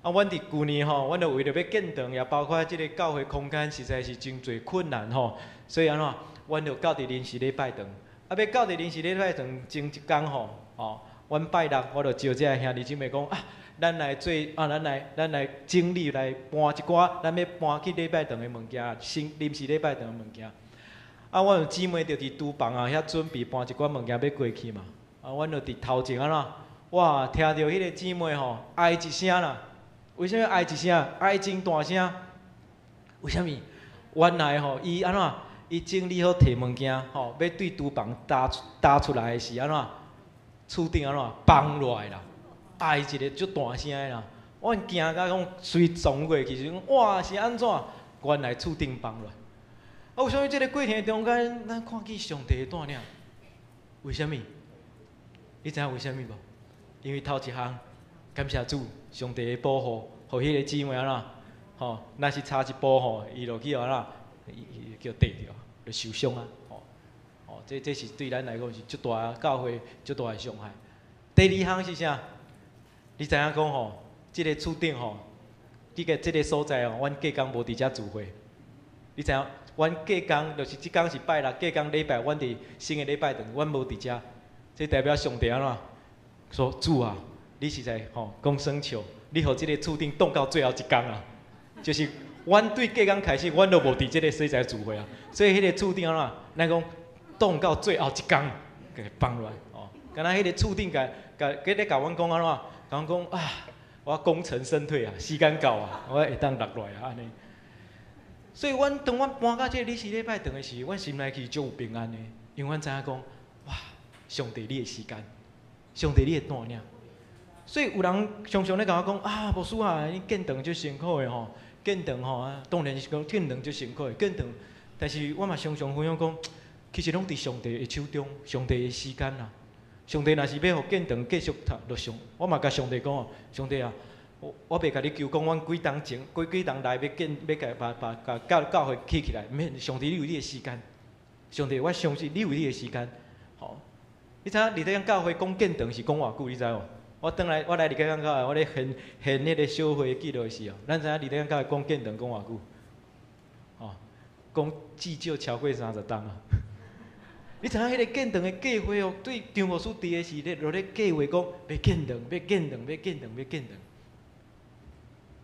啊，阮佇舊年吼，阮就為著欲建堂，也包括這个教會空間，實在是真濟困難吼。所以按怎，阮就到佇臨時禮拜堂。啊，欲到佇臨時禮拜堂前一工吼，吼，阮拜六我就招這个兄弟姊妹講啊，咱來做啊，咱來整理來搬一寡，咱欲搬去禮拜堂的物件，新臨時禮拜堂的物件。啊，阮有姊妹就佇廚房啊遐準備搬一寡物件欲過去嘛。啊，阮就佇頭前按怎，哇，聽著彼个姊妹吼哀一聲啦。為啥物哀一聲？哀真大聲？為啥物？原來吼，伊按怎？伊整理好提物件吼，欲對廚房搭搭出來的時按怎？厝頂按怎崩落來啦？哀一个足大聲的啦！阮驚甲講隨撞過去時陣，哇，是按怎？原來厝頂崩落來。啊，為啥物這个過程中間，咱看見上帝的帶領？為啥物？你知影為啥物無？因為頭一項，感謝主，上帝的保護，予彼个姊妹按怎？吼，若是差一步吼，伊就去按怎？伊叫硩著，就受傷啊！吼，吼，這這是對咱來講是足大教會足大的傷害。第二項是啥？你知影講吼，這个厝頂吼，這个這个所在吼，阮隔工無佇遮聚會。你知影？阮隔工就是這工是拜六，隔工禮拜，阮佇新的禮拜堂，阮無佇遮。這代表上帝按怎？說主啊，你實在吼講耍笑，你予這个厝頂擋到最後一工啊！就是阮對隔工開始，阮都無佇這个所在聚會啊。所以彼个厝頂按怎？咱講擋到最後一工，共伊放落來哦。敢若彼個厝頂共共，佮咧共阮講按怎？共阮講啊，我功成身退啊，時間到啊，我會當落來啊按呢。所以，阮當阮搬到這个臨時禮拜堂的時，阮心內其實足有平安的，因為阮知影講，哇，上帝你的時間，上帝你的帶領。所以有人常常咧共我講啊，牧師啊，你建堂足辛苦的吼，建堂吼啊，當然是講建堂足辛苦的，建堂但是我嘛常常分享講，其實攏佇上帝的手中，上帝的時間啦。上帝若是欲予建堂繼續讀落上，我嘛共上帝講哦，上帝啊，我袂共你求講，阮幾冬前、幾幾冬來欲建，欲共把把共教教會起起來，毋免，上帝你有你的時間。上帝，我相信你有你的時間。吼，你知影你佇教會講建堂是講偌久？你知無？我轉來，我來你間教會，我咧獻獻彼个小會記錄的時候，咱知影你佇教會講建堂講偌久？吼，講至少超過30冬啊！你知影彼个建堂的計劃哦？對張牧師佇的時咧，落咧計劃講欲建堂，欲建堂，欲建堂，欲建堂。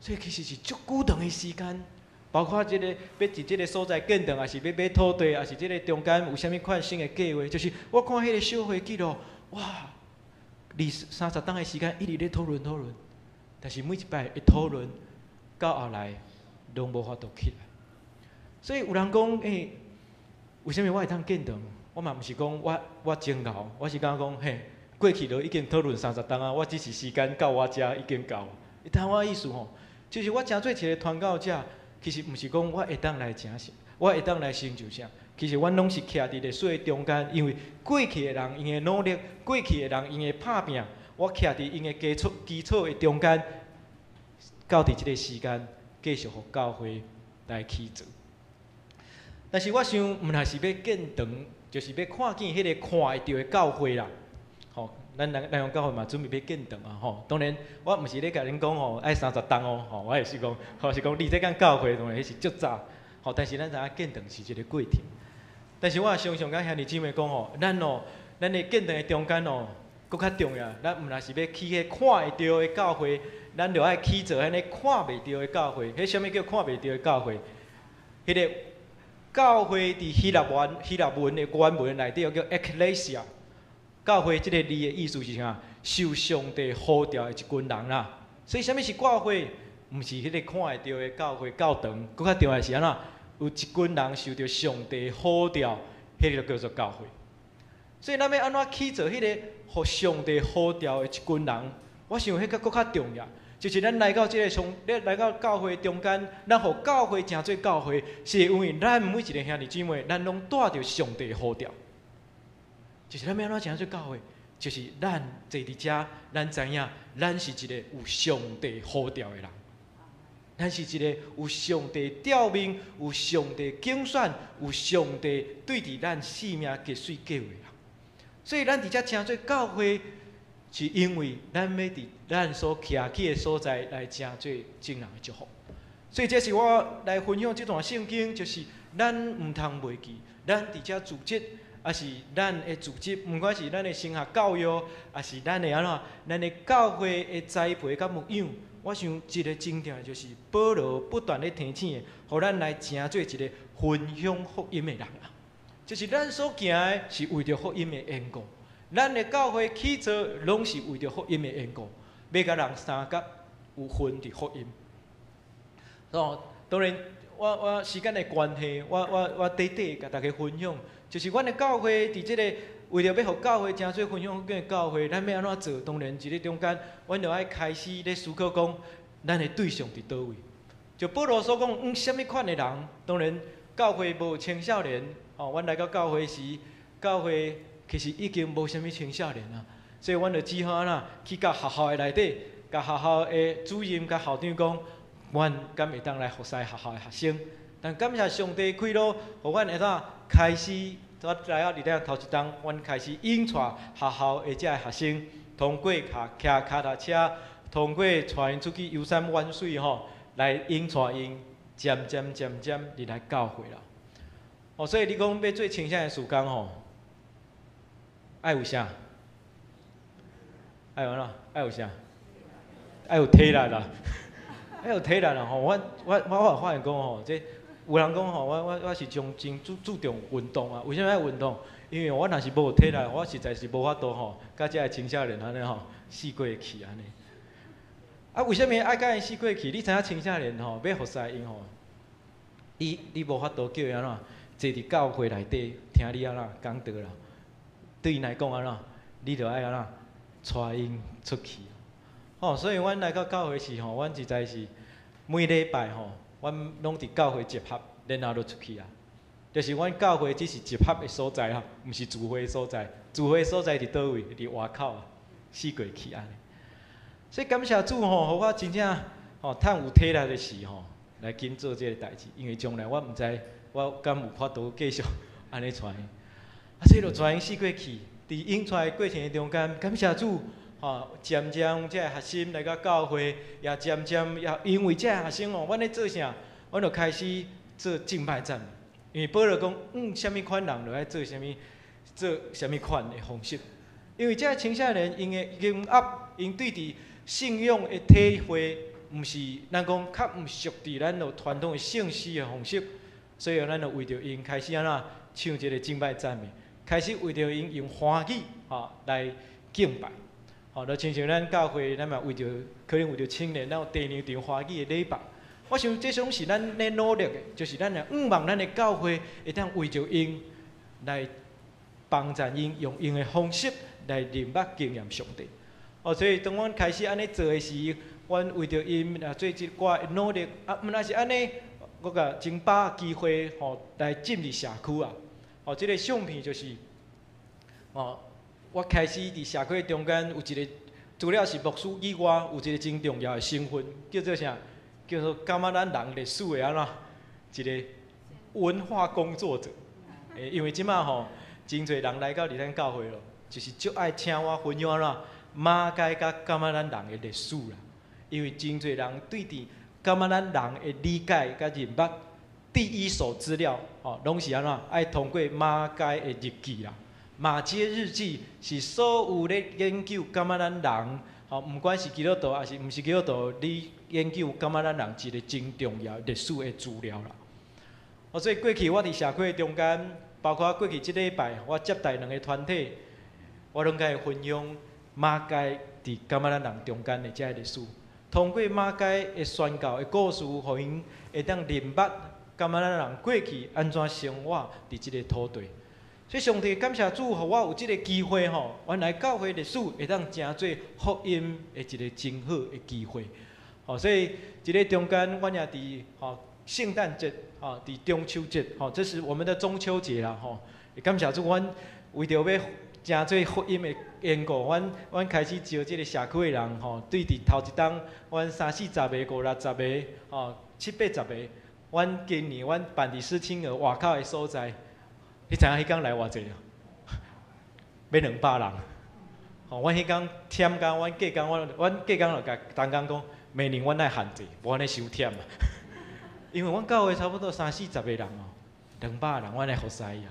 所以其實是足久長的時間，包括這個欲佇這个所在建堂，抑是欲買土地，抑是這个中間有啥物款新的計劃，就是我看彼个小會記錄，哇！二三十冬的時間一直咧討論討論，但是每一擺的討論到後來攏無法度起來。所以有人講，欸，為啥物我會當建堂？我嘛毋是講我我真𠢕，我是感覺講，嘿，過去都已經討論三十冬啊，我只是時間到我遮已經到。你聽我意思吼，就是我成做一个傳教者，其實毋是講我會當來成啥，我會當來成就啥。其實阮攏是徛佇歷史的中間，因為過去的人𪜶的努力，過去的人𪜶的拍拚，我徛佇𪜶的基礎基礎的中間，到佇這个時間繼續予教會來起造。但是我想，毋但是欲建堂，就是欲看見彼个看會著的教會啦。吼，咱南南陽教會嘛準備欲建堂啊！吼，當然我毋是咧共恁講吼，愛三十冬哦，吼，我也是講，吼是講你這間教會當然彼是足早，吼，但是咱知影建堂是一个過程。但是我也常常共兄弟姊妹講吼，咱哦，咱的建堂的中間哦，閣較重要，咱毋但是欲起彼看會著的教會，咱著愛起造彼个看袂著的教會。彼啥物叫看袂著的教會？彼个教會佇希臘文希臘文的原文內底叫 Ecclesia。教會這个字的意思是啥？受上帝呼召的一群人啦。所以，啥物是教會？毋是彼个看會著的教會教堂，閣較重要是按怎？有一群人受著上帝呼召，彼个就叫做教會。所以，咱欲按怎起造彼个予上帝呼召的一群人？我想彼个閣較重要，就是咱來到這个上，咧來到教會中間，咱予教會成做教會，是因為咱每一个兄弟姊妹，咱攏帶著上帝呼召。就是咱欲按怎成做教會，就是咱坐佇遮，咱知影，咱是一个有上帝呼召的人。咱是一个有上帝召命、有上帝揀選、有上帝對佇咱生命結水計劃的人。所以咱佇遮成做教會，是因為咱欲佇咱所徛起的所在來成做眾人的祝福。所以這是我來分享這段聖經，就是咱毋通袂記，咱佇遮組織，抑是咱的組織，毋管是咱的神學教育，抑是咱的按怎，咱的教會的栽培佮牧養。我想一个真重要就是保羅不斷咧提醒的，予咱來成做一个分享福音的人啊。就是咱所行的是為著福音的緣故，咱的教會起造攏是為著福音的緣故，欲共人相佮有份佇福音。哦，當然，我我時間的關係，我我我短短共大家分享，就是阮的教會佇這个為著欲予教會成做分享福音的教會，咱欲按怎做？當然，佇咧中間，阮著愛開始咧思考講，咱的對象佇佗位？就保羅所講，阮啥物款的人？當然，教會無青少年，吼，阮來到教會時，教會其實已經無啥物青少年啊，所以阮就只好按怎去到學校的內底，共學校的主任、共校長講，阮敢會當來服侍學校的學生？但感謝上帝開路，予阮會當開始。我來到佇咧頭一冬，阮開始引帶學校的這个學生，通過騎騎跤踏車，通過帶𪜶出去遊山玩水吼，來引帶𪜶漸漸漸漸入來教會啦。哦，所以你講欲做青少年事工吼，愛有啥？愛有按怎？愛有啥？愛有體力啦，愛有體力啦吼！我我我有發現講吼，這有人講吼，我我我是真真注注重運動啊。為啥物愛運動？因為我若是無有體力，我實在是無法度吼，佮這个青少年按呢吼，四過去按呢。啊，為啥物愛佮𪜶四過去？你知影青少年吼，欲服侍𪜶吼，你你無法度叫伊按怎坐佇教會內底聽你按怎講道啦。對𪜶來講按怎，你著愛按怎帶𪜶出去。吼，所以阮來到教會時吼，阮實在是每禮拜吼，阮攏佇教會集合，然後就出去啊。就是阮教會只是集合的所在啊，毋是聚會的所在。聚會的所在佇佗位？佇外口啊，四界去按呢。所以感謝主吼，予我真正吼，趁有體力的時吼，來緊做這个代誌。因為將來我毋知我敢有法度繼續按呢帶𪜶。啊，所以就帶𪜶四界去，佇引帶的過程的中間，感謝主吼，漸漸這个學生來到教會，也漸漸也因為這个學生吼，阮咧做啥？阮就開始做敬拜讚美。因為保羅講，啥物款人就愛做啥物，做啥物款的方式。因為這个青少年𪜶的音樂，𪜶對佇信仰的體會，毋是咱講較毋熟佇咱著傳統的聖詩的方式，所以咱就為著𪜶開始按怎唱這个敬拜讚美，開始為著𪜶用歡喜吼來敬拜，吼，就親像咱教會，咱嘛為著可能為著青年，咱有第二場歡喜的禮拜。我想這種是咱咧努力的，就是咱若向望咱的教會會當為著𪜶來幫助𪜶，用𪜶的方式來認捌經驗上帝。哦，所以當阮開始按呢做的時，阮為著𪜶來做一寡努力，啊，毋但是按呢，我共真把握機會吼來進入社區啊。哦，這个相片就是，哦，我開始佇社區中間有一个，除了是牧師以外，有一个真重要的身份，叫做啥？叫做感覺咱人歷史的按怎一个文化工作者。欸，因為這擺吼，真濟人來到佇咱教會咯，就是足愛請我分享按怎馬偕佮感覺咱人的歷史啦。因為真濟人對佇感覺咱人的理解佮認捌，第一手資料吼，攏是按怎愛通過馬偕的日記啦。馬偕日記是所有咧研究感覺咱人，吼，毋管是基督徒抑是毋是基督徒，你研究感覺咱人一个真重要歷史的資料啦。哦，所以過去我佇社區的中間，包括過去這禮拜，我接待兩个團體，我攏共伊分享馬偕佇感覺咱人中間的這个歷史。通過馬偕的宣教的故事，予𪜶會當認捌感覺咱人過去按怎生活佇這个土地。所以上帝感謝主，予我有這个機會吼，原來教會歷史會當成做福音的一个真好的機會。吼，所以這个中間，阮也佇吼聖誕節，吼佇中秋節，吼這是我們的中秋節啦，吼。感謝主，阮為著欲成做福音的緣故，阮開始招這个社區的人，吼，對佇頭一冬，阮三四十个、五六十个，吼七八十个，阮今年阮辦佇思清河外口的所在。你知影彼工來偌濟啊？欲200人。吼，阮彼工忝甲，阮隔工阮阮隔工就共同工講，明年阮愛限制，無按呢傷忝啊。因為阮教會差不多三四十个人哦，200人，阮來服侍伊啊。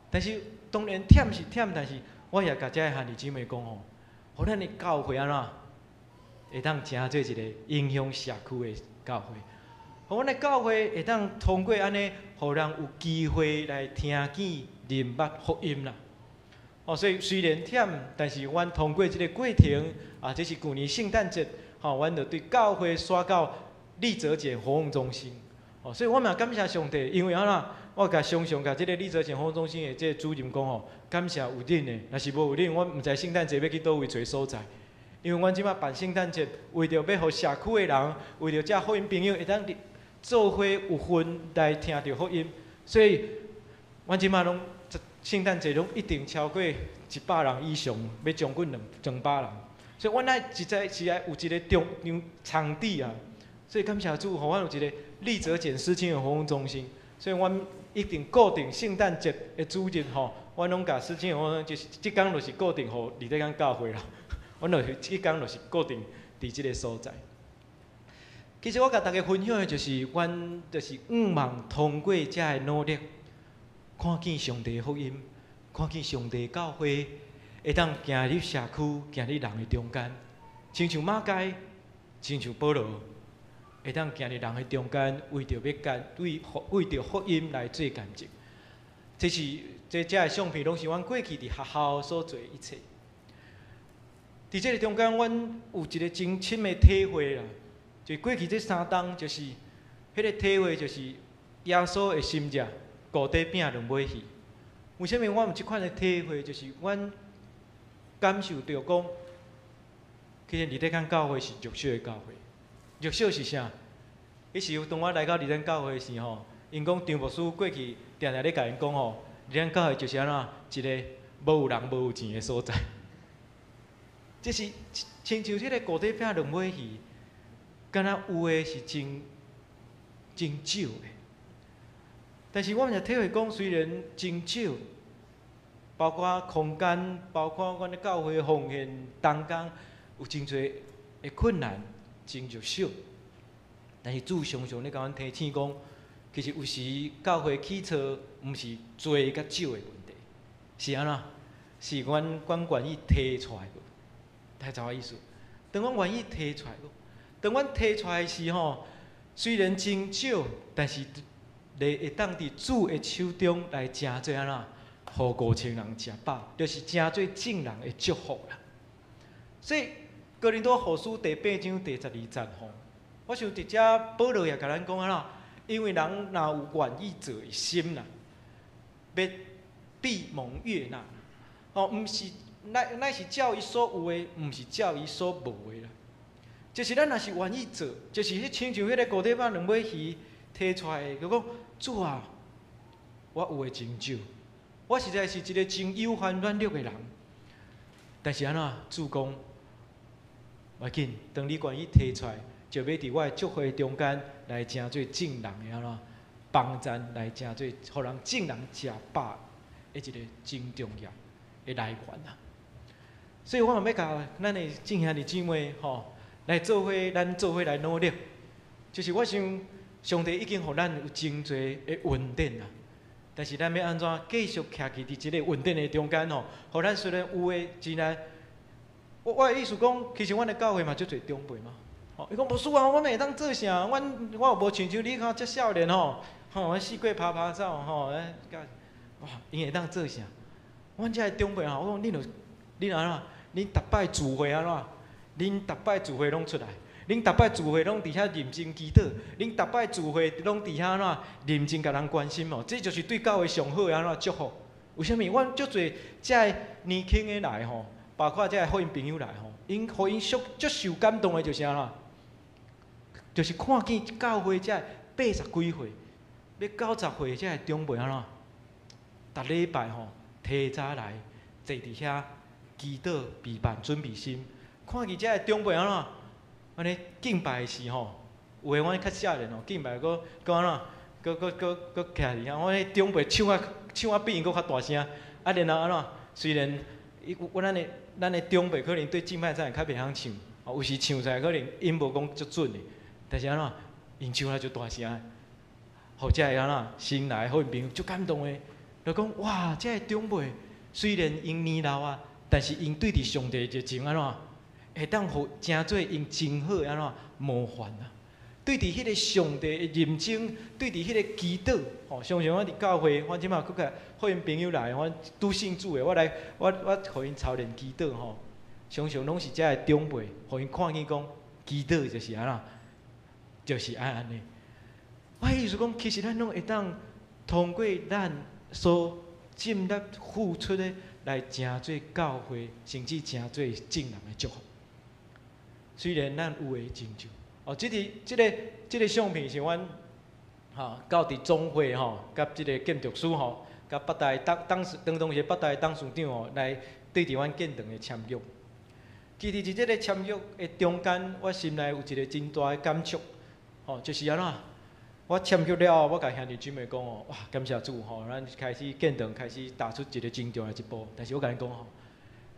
但是當然忝是忝，但是我也共遮个兄弟姊妹講吼，予咱的教會按怎會當成做一个影響社區的教會。予阮的教會會當通過按呢，予人有機會來聽見、認捌福音啦。哦，所以雖然忝，但是阮通過這个過程，啊，這是舊年聖誕節，吼，阮就對教會徙到麗澤簡活動中心。哦，所以我嘛感謝上帝，因為按怎，我共常常共這个麗澤簡活動中心的這个主任講吼，感謝有恁的，若是無有恁，我毋知聖誕節欲去佗位揣所在。因為阮這擺辦聖誕節，為著欲予社區的人，為著遮福音朋友會當做伙有份來聽著福音，所以阮這擺攏聖誕節攏一定超過100人以上，欲將近兩百人。所以阮愛實在是愛有一个中央場地啊。所以感謝主，予阮有一个麗澤簡思清的活動中心。所以阮一定固定聖誕節的主日吼，阮攏共思清的活動，就是這工就是固定予麗澤簡教會啦。阮就是這工就是固定佇這个所在。其實我共大家分享的就是，阮就是向望通過遮个努力，看見上帝的福音，看見上帝的教會會當行入社區，行入人的中間，親像馬偕，親像保羅，會當行入人的中間，為著欲干，為為著福音來做見證。這是這遮个相片，攏是阮過去佇學校所做的一切。佇這个中間，阮有一个真深的體會啦。就過去這三冬，就是彼个體會，就是耶穌的心意，五塊餅兩尾魚。為啥物我有這款的體會？就是阮感受著講，其實麗澤簡教會是弱小的教會。弱小是啥？彼時當我來到麗澤教會時吼，𪜶講張牧師過去定定咧共𪜶講吼，咱教會就是按怎一个無有人無有錢的所在。這是親像這個五塊餅兩尾魚，敢若有的是真真少的。但是我嘛體會講，雖然真少，包括空間，包括阮的教會奉獻同工，有真濟的困難，真弱小。但是主常常咧共阮提醒講，其實有時教會起初毋是濟佮少的問題，是按怎？是阮阮願意提出來無？大家知我意思？當阮願意提出來無？當阮提出來時吼，雖然真少，但是會會當佇主的手中來成做按怎？予5000人食飽，就是成做眾人的祝福啦。所以哥林多後書第八章第12節吼，我想佇遮保羅也共咱講按怎？因為人若有願意做的心啦，欲必蒙悅納。吼，毋是乃乃是照伊所有的，毋是照伊所無的啦。就是咱若是願意做，就是彼親像彼个五塊餅兩尾魚提出來，就講主啊，我有的真少，我實在是一个真有限軟弱的人。但是按怎？主講，無要緊，當你願意提出來，就欲佇我的祝福中間來成做眾人的按怎幫贊，來成做予人眾人食飽的一个真重要的來源啊！所以我嘛欲共咱的眾兄弟姊妹吼，來做伙，咱做伙來努力。就是我想，上帝已經予咱有真濟的恩典啊！但是咱欲按怎繼續徛起佇這个恩典的中間吼？予咱雖然有的真難，我我的意思講，其實阮的教會嘛足濟長輩嘛。吼，伊講牧師啊，阮會當做啥？阮我又無親像你看遮少年吼，吼，阮四界拍拍走吼，哇，𪜶會當做啥？阮遮的長輩吼，我講恁著恁按怎？恁逐擺聚會按怎？恁逐擺聚會攏出來，恁逐擺聚會攏佇遐認真祈禱，恁逐擺聚會攏佇遐按怎認真共人關心哦，這就是對教會上好的按怎祝福。為啥物？阮足濟遮的年輕的來吼，包括遮的福音朋友來吼，𪜶予𪜶足足受感動的就是按怎？就是看見教會遮80幾歲，欲90歲遮的長輩按怎？逐禮拜吼提早來坐佇遐祈禱、備辦、準備心，看見遮的長輩按怎？按呢敬拜的時吼，有的阮較少年吼，敬拜閣閣按怎？閣閣閣閣徛佇遐，阮彼長輩唱啊唱啊比𪜶閣較大聲，啊然後按怎？雖然伊阮咱的咱的長輩可能對敬拜讚較袂曉唱，有時唱出來可能音無講足準的，但是按怎？𪜶唱啊足大聲，予遮的按怎？新來的好朋友足感動的，就講哇，遮的長輩雖然𪜶年老啊，但是𪜶對佇上帝熱情按怎？會當予成做𪜶真好的按怎模範啊！對佇彼个上帝的認真，對佇彼个祈禱，吼，常常我佇教會，我這馬閣較福音朋友來，我拄信主的，我來，我我予𪜶操練祈禱吼，常常攏是遮的長輩，予𪜶看見講祈禱就是按怎，就是愛按呢。我意思講，其實咱攏會當通過咱所盡力付出的，來成做教會，甚至成做眾人的祝福。雖然咱有的真少，哦，這個這個這个相片是阮吼到佇總會吼，佮這个建築師吼，佮北大當當時當當時北大董事長吼來對佇阮建堂的簽約。其實佇這个簽約的中間，我心內有一個真大的感觸，吼，就是按怎？我簽約了後，我共兄弟姊妹講哦，哇，感謝主吼，咱開始建堂開始踏出一個真重要的一步。但是我共𪜶講吼，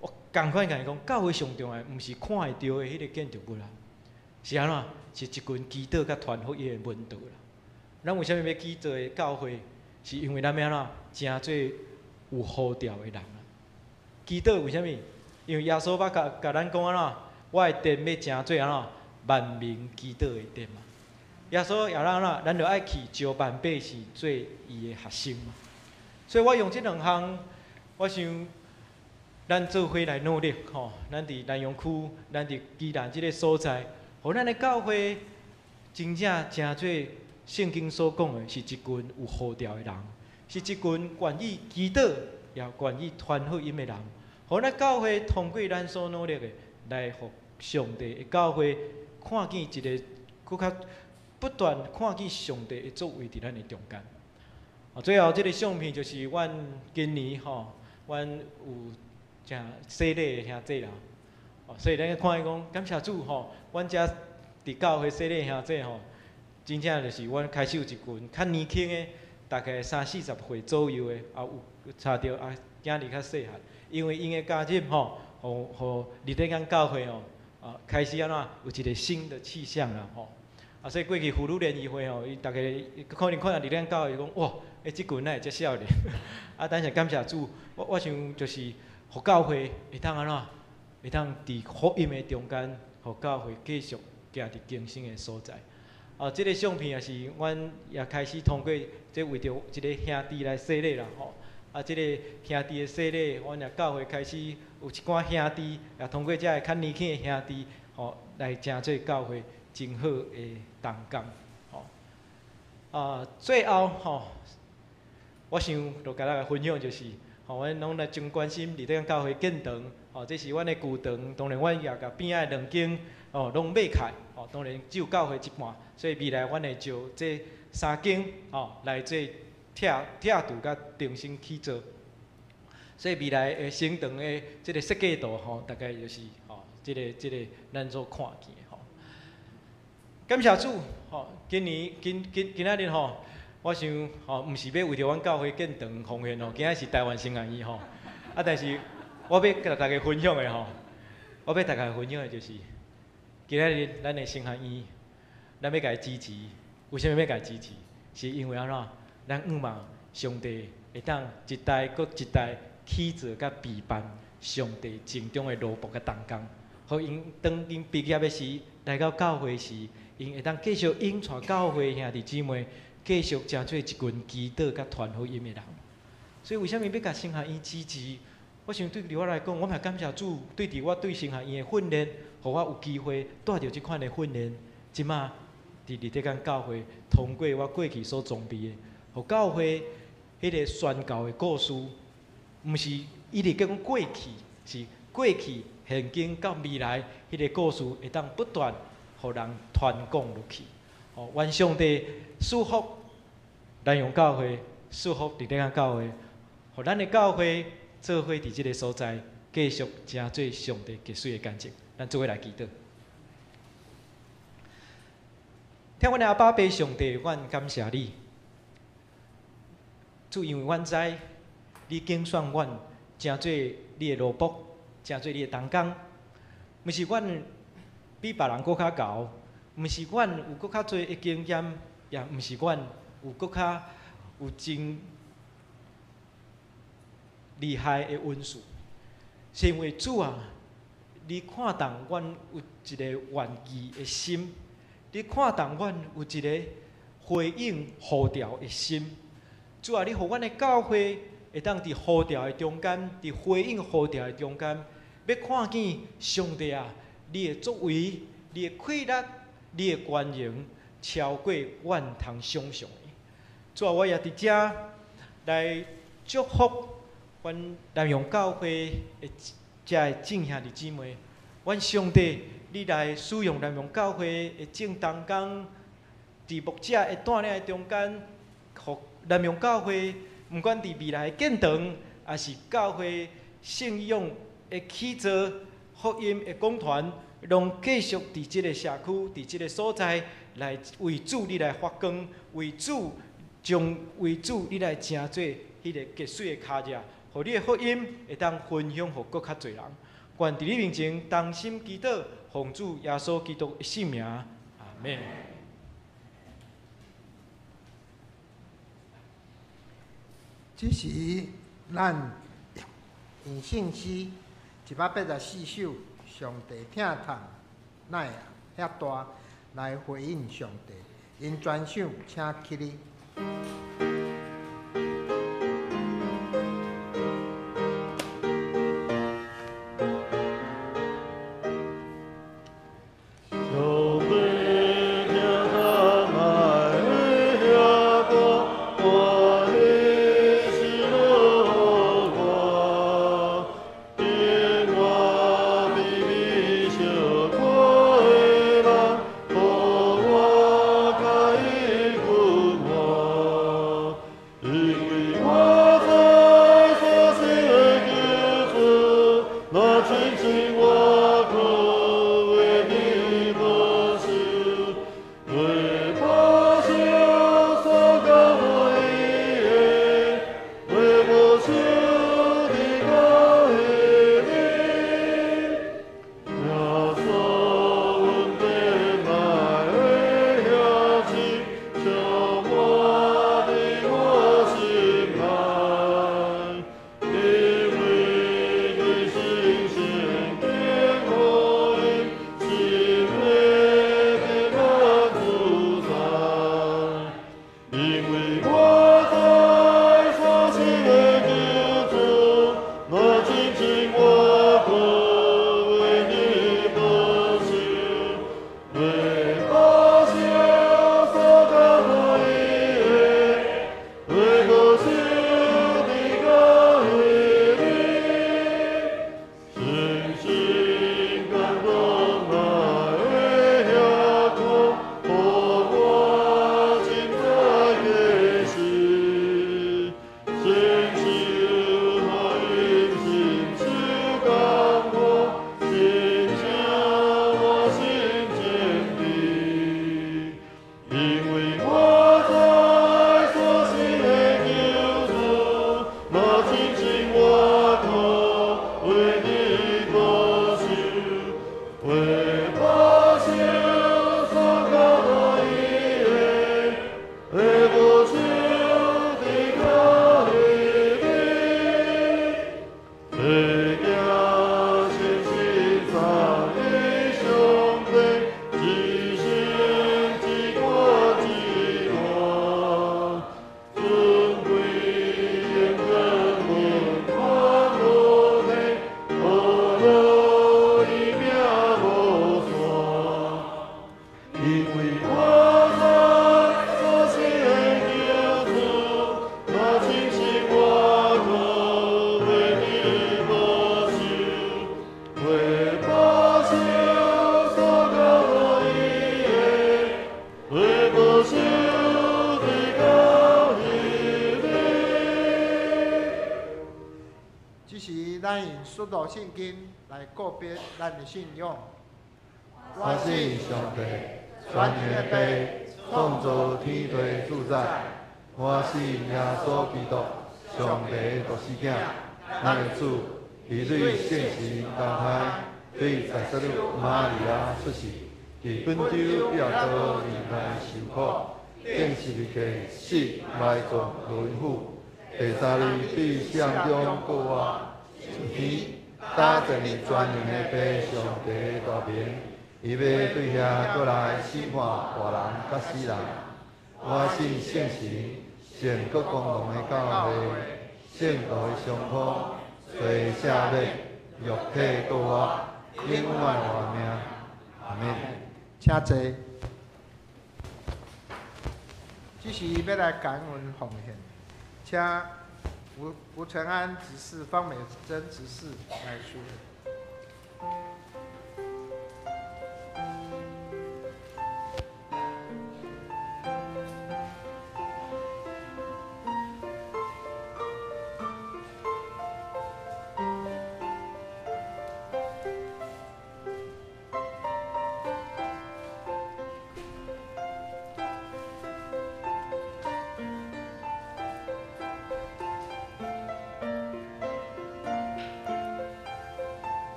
我仝款共𪜶講，教會上重要的毋是看會著的彼個建築物啦，是按怎？是一群祈禱佮傳福音的門徒啦。咱為啥物欲去做教會？是因為咱欲按怎？成做有呼召的人啊！祈禱為啥物？因為耶穌捌共共咱講按怎？我的殿欲成做按怎？萬民祈禱的殿嘛。耶穌也按怎？咱著愛去招萬百姓做伊的學生嘛。所以我用這兩項，我想咱做伙來努力吼。咱佇南陽區，咱佇宜蘭這个所在，予咱的教會真正成做聖經所講的，是一群有呼召的人，是一群願意祈禱也願意傳福音的人。予咱教會通過咱所努力的，來予上帝的教會看見一个閣較不斷看見上帝的作為佇咱的中間。最後這个相片就是阮今年吼，阮有誠洗禮的兄弟啦。哦，所以咱看伊講，感謝主吼，阮遮佇教會洗禮兄弟吼，真正就是阮開始有一群較年輕的，大概三四十歲左右的，啊有差著啊囝兒較細漢，因為𪜶的加入吼，予予立德間教會吼，啊開始按怎有一個新的氣象啦吼。啊，所以過去婦女聯誼會吼，伊逐个可能看到立德間教會講，哇，欸，這群哪會遮少年？啊，但是感謝主，我想就是予教會會當按怎，會當佇福音的中間，予教會繼續行佇更新的所在。啊，這个相片也是阮也開始通過，這為著一个兄弟來洗禮啦吼。啊，這个兄弟的洗禮，阮也教會開始有一寡兄弟，也通過遮个較年輕的兄弟，吼，來成做教會真好的同工，吼。啊，最後吼，我想就共大家分享就是，吼，阮攏來真關心立德間教會建堂，吼，這是阮的舊堂，當然阮也共邊仔的兩間，吼，攏買起，吼，當然只有教會一半，所以未來阮會招這三間，吼，來做拆拆除佮重新起造。所以未來的新堂的這个設計圖，吼，大概就是吼，這个咱所看見的吼。感謝主，吼，今年今今今仔日吼，我想吼，毋是欲為著阮教會建堂奉獻吼，今仔是台灣神學院吼。啊，但是我欲共大家分享的吼，我欲大家分享的就是，今仔日咱的神學院，咱欲共伊支持。為啥物欲共伊支持？是因為按怎？咱向望上帝會當一代閣一代起造佮備辦上帝陣中的奴僕佮同工，予𪜶當𪜶畢業的時，來到教會時，𪜶會當繼續引帶教會兄弟姊妹，繼續成做一群祈禱佮傳福音的人。所以為啥物欲共神學院支持？我想對佇我來講，我嘛感謝主，對佇我對神學院的訓練，予我有機會帶著這款的訓練，這馬佇立德間教會，通過我過去所裝備的，予教會彼个宣教的故事，毋是一直講過去，是過去、現今到未來，彼个故事會當不斷予人傳講落去。哦，願上帝賜福南洋教會，賜福立德間教會，予咱的教會做伙佇這个所在，繼續成做上帝傑出的見證。咱做伙來祈禱。疼阮的阿爸父上帝，阮感謝你。主，因為阮知你揀選阮，成做你的奴僕，成做你的同工，毋是阮比別人閣較𠢕，毋是阮有閣較濟的經驗，也毋是阮有閣較有真厲害的恩賜，是因為主啊，你看重阮有一个願意的心，你看重阮有一个回應呼召的心。主啊，你予阮的教會會當佇呼召的中間，佇回應呼召的中間，欲看見上帝啊，你的作為、你的氣力、你的權能，超過阮通想像的。主啊，我也佇遮來祝福阮南洋教會的遮的眾兄弟姊妹。阮上帝，你來使用南洋教會的眾同工，佇牧者的帶領的中間，予南洋教會毋管佇未來的建堂，抑是教會信仰的起造、福音的講傳，攏繼續佇這个社區、佇這个所在來為主你來發光，為主將為主你來成做彼个傑出的跤跡，予你的福音會當分享予閣較濟人。願佇你面前同心祈禱，奉主耶穌基督的聖名，阿們。
這時，咱用聖詩184首，上帝疼痛哪會遐大，來回應上帝。𪜶全首請起立。
我
使徒信经来告别咱的信仰。
我信上帝，全能的父，创造天地主宰。我信耶稣基督，上帝的独生囝，咱的主，伊对圣神投胎，对在撒母玛利亚出世，伫本丢彼拉多年代受苦，钉十字架死埋葬落阴府，第三日对死人中复活，升天，搭坐伫全能的父上帝的大爿，伊欲对遐阁来审判活人佮死人。我信圣神，圣国公同的教会，圣徒的相通，罪赦免，肉体复活，永远活命。阿门。
请坐。这时欲来感恩奉献，请吴承安执事、方美珍执事来宣。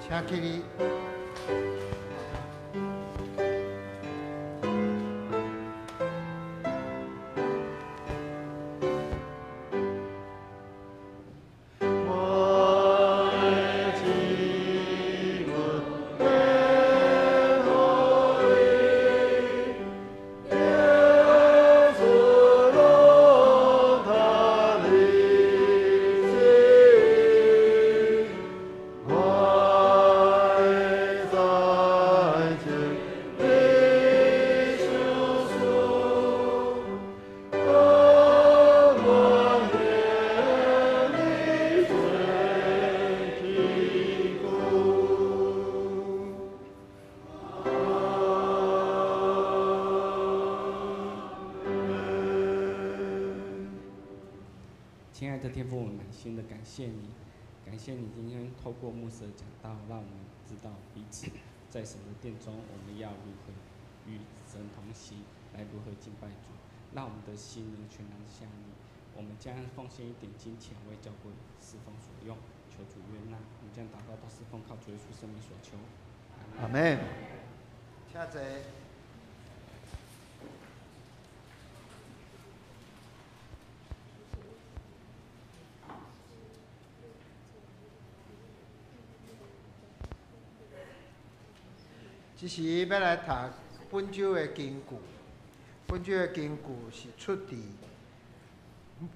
请起立。
亲爱的天父，我们满心的感谢你，感谢你今天透过牧师的讲道，让我们知道彼此在神的殿中，我们要如何与神同行，来如何敬拜主，让我们的心呢全然向你。我们将奉献一点金钱为教会侍奉所用，求主悦纳。我们将祷告都是奉靠主耶稣圣名所求。
阿门。
请坐。这时欲来读本周的经句，本周的经句是出自《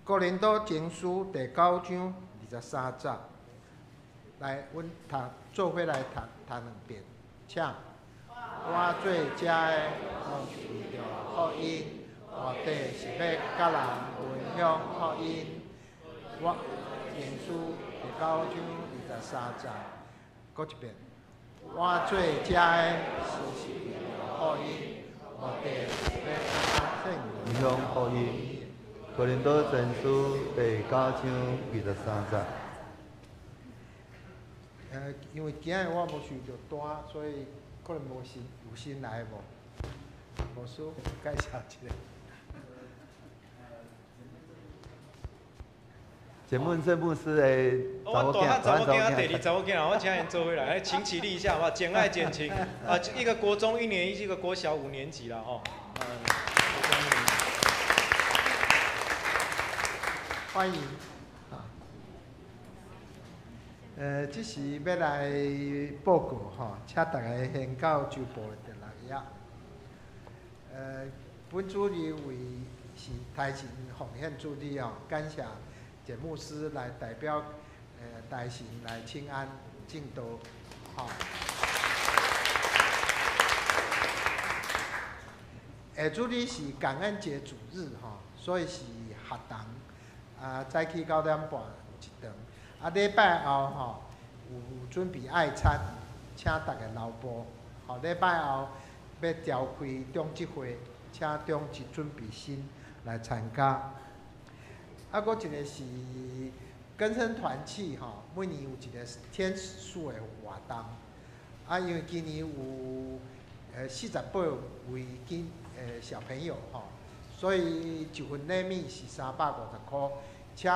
哥林多前书》第九章23节。来，阮读做伙来读读两遍，请。我做遮的，拢是为著福音，目的是欲佮人分享福音。我前书第九章23节，阁一遍。我做遮的，是为著福音，目的是欲佮人
分享福音。哥林多前书第九章23节。
因为今日我无收著单，所以可能无新有新来无？牧师介绍一下。
简文正牧师的
查某囝，我大汉查某囝，第二查某囝，我请𪜶做伙来，请起立一下，好不好？简爱简情啊，一个国中一年级，一个国小五年级了吼。
欢迎。这时欲来报告吼，请大家先到周报第6页。本主日为是台神奉献主日哦，感谢简牧师来代表台神来请安证道，吼。下主日是感恩节主日吼，所以是学堂啊，早起9点半有一堂。啊，礼拜后吼有准备爱餐，请大家留步。吼，礼拜后欲召开长执会，请长执准备心来参加。啊，阁一个是更生团契吼，每年有一个天使树的活动。啊，因为今年有48位囡小朋友吼，所以一份礼物是350块，请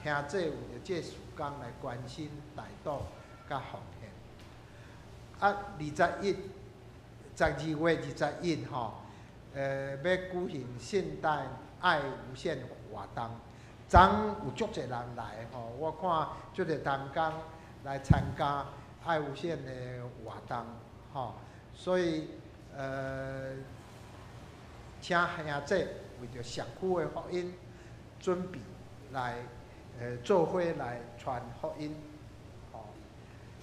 兄弟为著这事工来关心、代祷佮奉献。啊，21，12月21吼，欲举行圣诞爱无限活动，昨有足济人来吼，我看足济同工来参加爱无限的活动吼，所以请兄弟为著社区的福音准备来，做伙来传福音，吼。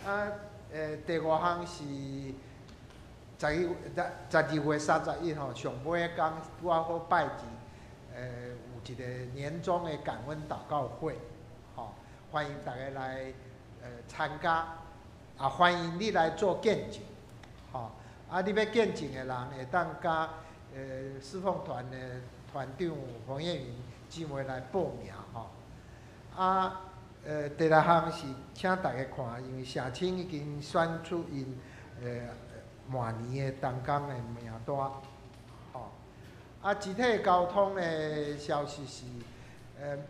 啊，第五项是12月31吼，上尾工拄仔好拜二，有一个年终的感恩祷告会，吼，欢迎大家来参加，啊，欢迎你来做见证，吼，啊，你欲见证的人会当佮侍奉团的团长黄燕云姊妹来报名吼。啊，第六项是请大家看，因为社青已经选出𪜶满年的同工的名单，吼。啊，集体交通的消息是，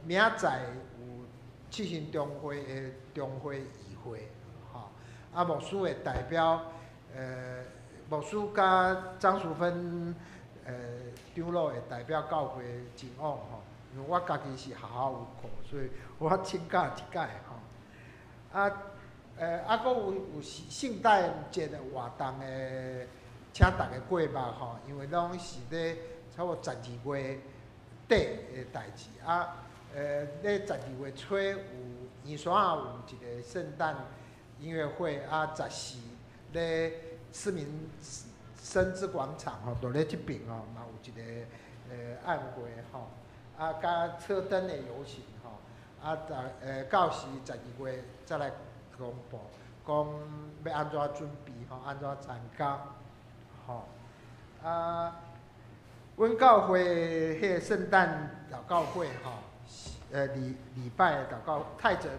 明仔载有七星中会的中会议会，吼。啊，牧师会代表，牧师佮张淑芬长老会代表教会前往吼，因为我家己是学校有课，所以我请假一摆吼。啊，啊，阁有圣诞节的活动的，请大家过目吼，因为拢是咧差不多十二月底的代志啊。咧十二月初有宜山有一个圣诞音乐会啊，14咧市民生之广场吼，就咧这边吼，嘛有一个宴会吼，啊，佮车灯的游行吼，啊，到时十二月再来公布，讲欲按怎准备吼，按怎参加吼，啊，阮教会彼个圣诞祷告会吼，礼礼拜祷告泰泽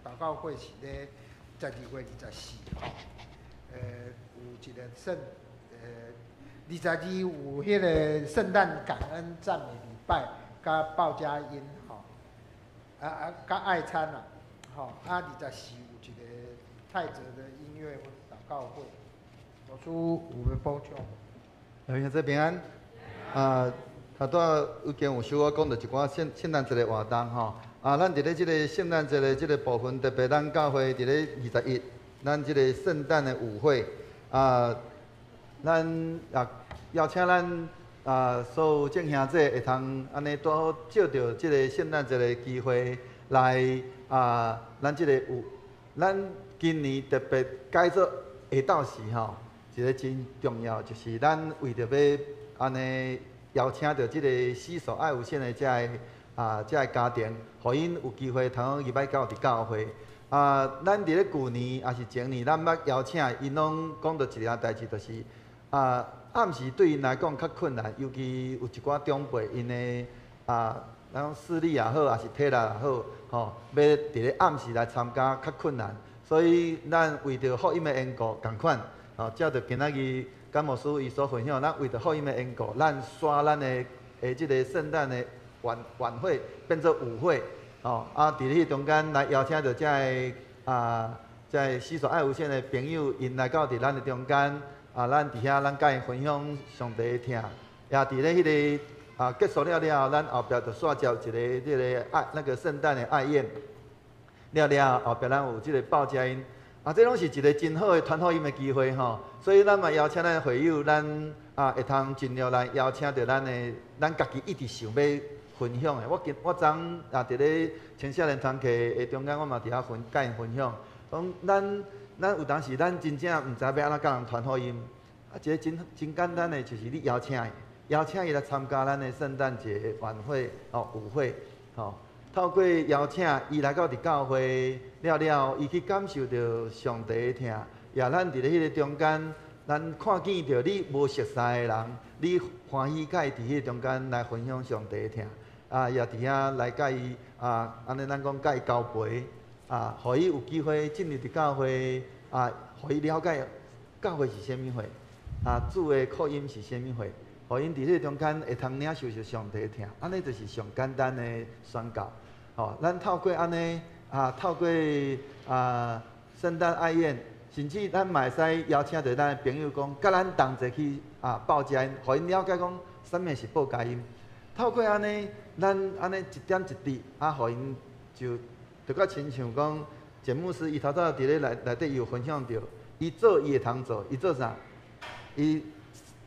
祷告会是咧十二月24吼，有一个圣。22有彼个圣诞感恩赞美礼拜，佮报佳音吼，啊，佮爱餐啦，吼，啊，24有一个泰泽的音乐祷告会，老师有欲补充？
兄弟平安。啊，头拄仔已经有小可讲著一寡圣圣诞节的活动吼。啊，咱伫咧这个圣诞节的这个部分，特别咱教会伫咧21，咱这个圣诞的舞会啊。咱也邀请咱啊所有众兄弟会通按呢拄好藉著这个圣诞节的机会来啊，咱这个有咱今年特别改做下昼时吼，一个真重要，就是咱为著欲按呢邀请著这个洗手爱有限的这个啊这个家庭，予𪜶有机会通入来到伫教会。啊，咱伫咧旧年抑是前年，咱捌邀请𪜶拢讲著一个代志，就是啊，暗时对𪜶来讲较困难，尤其有一寡长辈，𪜶的啊，咱讲视力也好，抑是体力也好，吼，欲伫咧暗时来参加较困难，所以咱为著福音的缘故，仝款，吼，照著今仔日甘牧师伊所分享，咱为著福音的缘故，咱徙咱的这个圣诞的晚晚会变做舞会，吼，啊，伫彼中间来邀请著遮个啊，遮个洗手爱无限的朋友，𪜶来到伫咱的中间。啊，咱伫遐，咱佮𪜶分享上帝的疼，也伫咧彼个啊结束了了后，咱后壁就煞接一个这个爱那个圣诞的爱宴，了了后壁咱有这个报佳音，啊，這攏是一個真好的傳福音的機會吼，所以咱嘛邀請咱的會友，咱啊會通盡量來邀請著咱的，咱家己一直想欲分享的。我今我昨昏啊佇咧青少年團契的中間，我嘛佇遐分佮𪜶分享，講咱咱有當時咱真正毋知欲按怎佮人傳福音，啊，一個真真簡單的，就是你邀請伊，邀請伊來參加咱的聖誕節晚會哦舞會吼。透過邀請伊來到佇教會了了，伊去感受著上帝的疼，也咱佇咧彼個中間，咱看見著你無熟似的人，你歡喜佮伊佇彼個中間來分享上帝的疼，啊，也佇遐來佮伊啊，按呢咱講佮伊交陪，啊，予伊有機會進入佇教會，啊，予伊了解教會是啥物貨，啊，主的福音是啥物貨，予𪜶佇彼個中間會通領受著上帝的疼，按呢就是上簡單的宣教。吼，咱透過按呢啊，透過啊聖誕愛宴，甚至咱嘛會使邀請著咱的朋友講，佮咱同齊去啊報佳音，予𪜶了解講啥物是報佳音。透過按呢，咱按呢一點一滴啊，予𪜶就就較親像講，簡牧師伊頭早佇咧內內底伊有分享著，伊做伊會通做，伊做啥？伊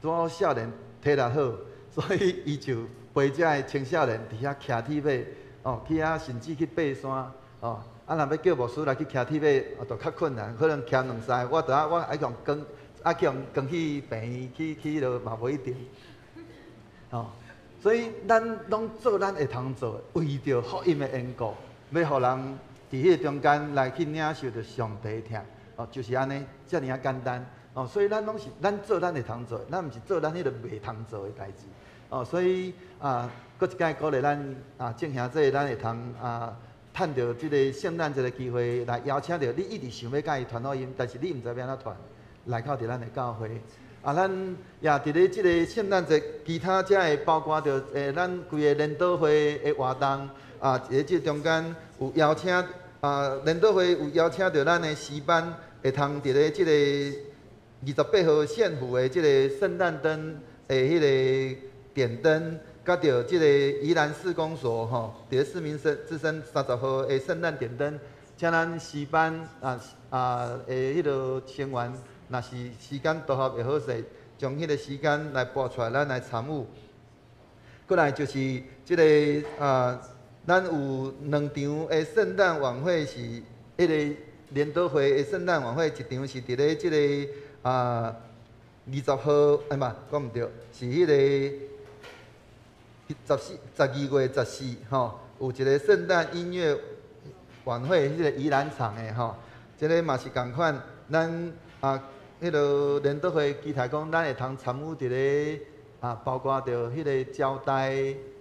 拄好少年體力好，所以伊就陪遮的青少年佇遐騎鐵馬。哦，去遐甚至去爬山，哦，啊，若欲叫牧師來去騎鐵馬，哦，就較困難，可能騎兩三个，我著愛我愛共扛，愛去予扛去病院，去去彼落嘛無一定。哦，所以咱攏做咱會通做的，為著福音的緣故，欲予人佇彼個中間來去領受著上帝的疼，哦，就是按呢，遮爾仔簡單。哦，所以咱攏是咱做咱會通做的，咱毋是做咱彼個袂通做的代誌。哦，所以啊，閣一擺鼓勵咱啊，眾兄弟，咱會通啊，趁著這個聖誕節的機會來邀請著你一直想欲佮伊傳福音，但是你毋知欲按怎傳，來到佇咱的教會。啊，咱也佇咧這個聖誕節，其他遮會包括著咱規个聯禱會的活動啊，佇咧這中間有邀請啊，聯禱會有邀請著咱的詩班會通佇咧這個28號縣府的這個聖誕燈的彼個點燈，佮著這個宜蘭市公所吼，佇咧市民之聲30號的聖誕點燈，請咱詩班啊啊的彼個成員，若是時間拄合會好勢，將彼個時間來撥出來，咱來參與。過來就是這個啊，咱有兩場的聖誕晚會是彼個聯禱會的聖誕晚會，一場是佇咧這個啊20號，哎嘛，講毋對，是彼個14、12月14吼，有一個聖誕音樂晚會，彼個宜蘭場的吼，這個嘛是仝款，咱啊，彼個聯禱會期待講，咱會通參與佇咧啊，包括著彼個招待，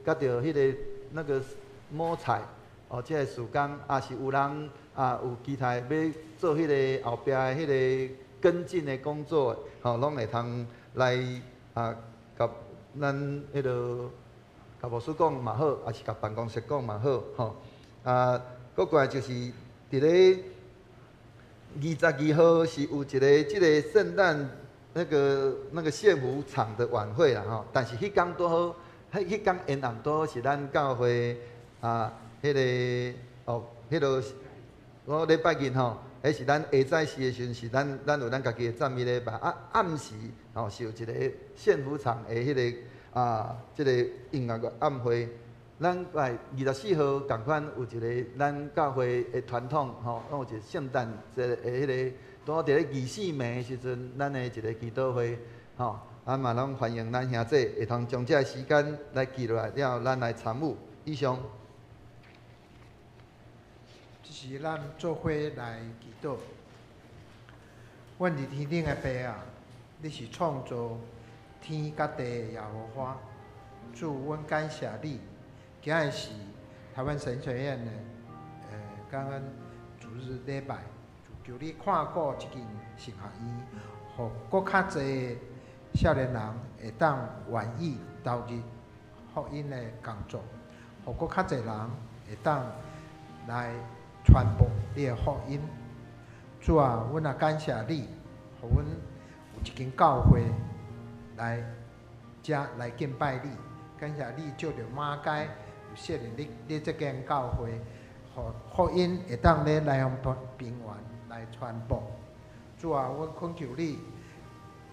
佮著彼個那個摸彩，哦，這個事工，也是有人啊有期待欲做彼個後壁的彼個跟進的工作，吼，攏會通來啊，佮咱彼個。共牧師講嘛好，抑是共辦公室講嘛好，吼。啊，閣過來就是佇咧22號是有一個這個聖誕那個縣府場的晚會啦，吼。但是彼工拄好，彼彼工延暗拄好是咱教會啊，彼個哦，彼個我禮拜日吼，彼是咱下早時的時陣，是咱咱有咱家己的讚美禮拜，啊暗時吼是有一個縣府場的彼個。啊，這個音樂晚會，咱來24號仝款有一個咱教會的傳統吼，攏有一個聖誕節的彼個，拄好佇咧24暝的時陣，咱的一個祈禱會，吼，啊嘛攏歡迎咱兄弟會通將這個時間來記落來了後，咱來參與。以上。
這是咱做伙來祈禱。阮佇天頂的父啊，你是創造天佮地的耶和華，主，阮感謝你。今日是台灣神學院的，感恩主日禮拜，就求你看顧這間神學院，予閣較濟少年人會當願意投入福音的工作，予閣較濟人會當來傳播你的福音。主啊，阮也感謝你，予阮有一間教會來遮來敬拜你。感謝你借著馬偕有設立你你這間教會，予福音會當咧南方平原來來傳播。主啊，阮懇求你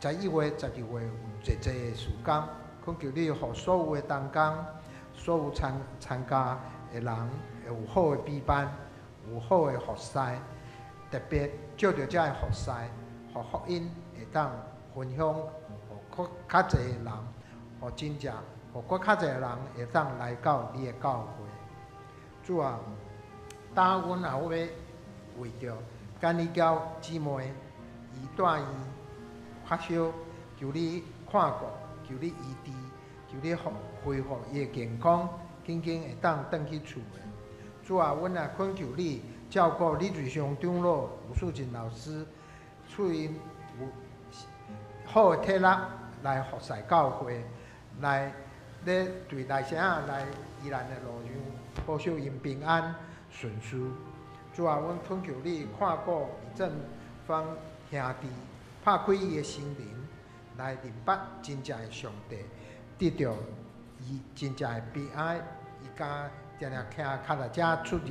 ，11月、12月有濟濟的事工，懇求你，予所有的同工、所有參加的人，會有好的比班，有好的服侍，特別借著這个服侍，予福音會當分享，予閣較濟的人，予真正，予閣較濟的人會當來到你的教會。主啊，今阮也欲為著簡李嬌姊妹，伊住院發燒，求你看顧，求你醫治，求你恢復伊的健康，緊緊會當轉去厝的。主啊，阮也懇求你照顧李瑞祥長老、吳素錦老師，賜𪜶有好的體力來服侍教會，來咧對內城仔來宜蘭的路上保守𪜶平安順遂。主啊，阮懇求你看顧李正芳兄弟，拍開伊的心靈，來認捌真正的上帝，得著伊真正的悲哀，伊敢定定騎跤踏車出入，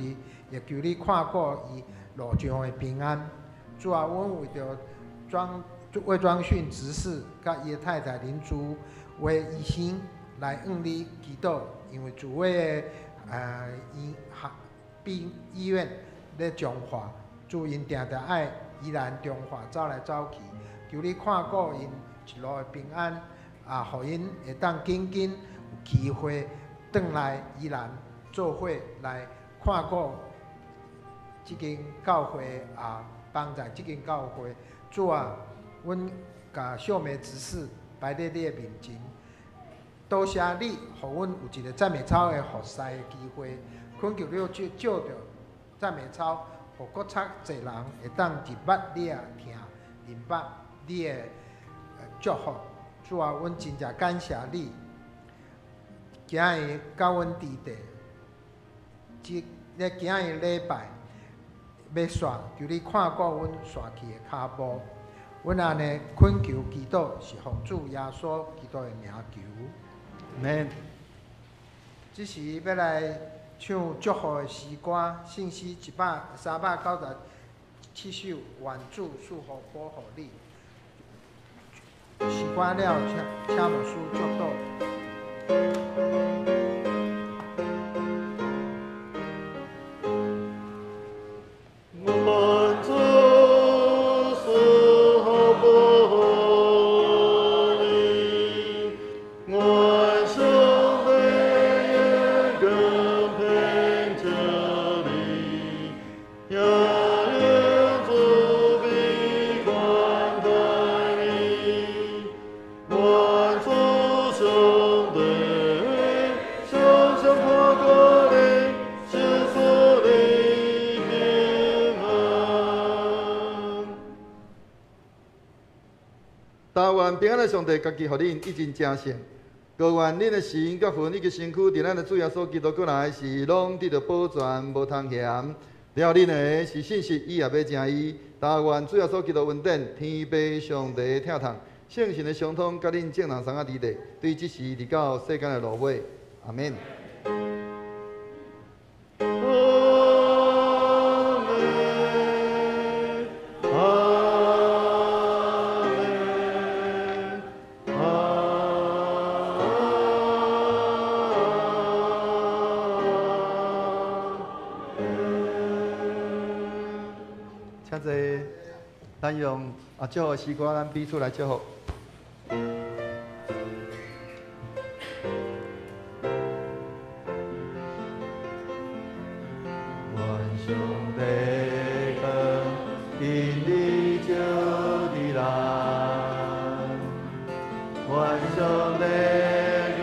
也求你看顧伊路上的平安。主啊，阮為著莊魏莊訓執事佮伊的太太林珠為醫生來向你祈禱，因為主委的醫病醫院咧彰化，主𪜶定定愛宜蘭彰化走來走去，求你看顧𪜶一路的平安，啊，予𪜶會當緊緊有機會轉來宜蘭做伙來看顧這間教會啊，幫助這間教會。主啊，阮共秀美執事擺佇你的面前，多謝你，予阮有一個讚美操的服侍的機會，懇求你借著讚美操，予閣較濟人會當認捌你的疼，認捌你的祝福。主啊，阮真正感謝你，今日佮阮佇地，這咧今日禮拜欲煞，求你看顧阮煞去的跤步。阮按呢懇求祈禱，是奉主耶穌基督的名求。
阿們。
這時欲來唱祝福的詩歌，聖詩397首，願主賜福保護你。詩歌了，請牧師祝禱。
平安的上帝，家己予恁一真成聖，高願恁的心佮魂以及身軀，佇咱的主耶穌基督過來時，攏得著保全，無通嫌。了恁的是信實，伊也欲成伊。但願主耶穌基督恩典，天父上帝疼痛，聖神的相通，佮恁眾人相仔佇咧，對這時直到世間的落尾。阿們。咱用祝福詩歌，咱彼此來祝福。願上帝光今日照佇咱，願上帝光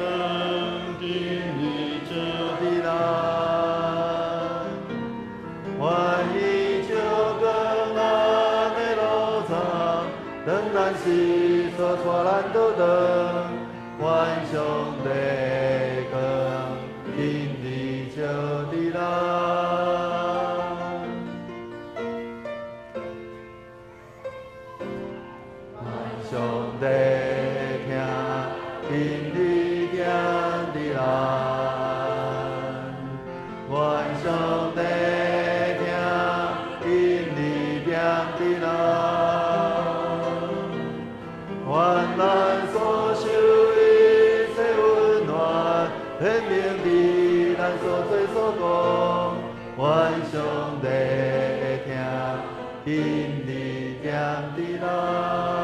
今日照佇咱，願伊照光咱的路途，當咱是煞帶咱倒轉，願上帝光今日照佇咱。愿上帝疼今日行佇咱，愿上帝疼今日行佇今日踮佇咱。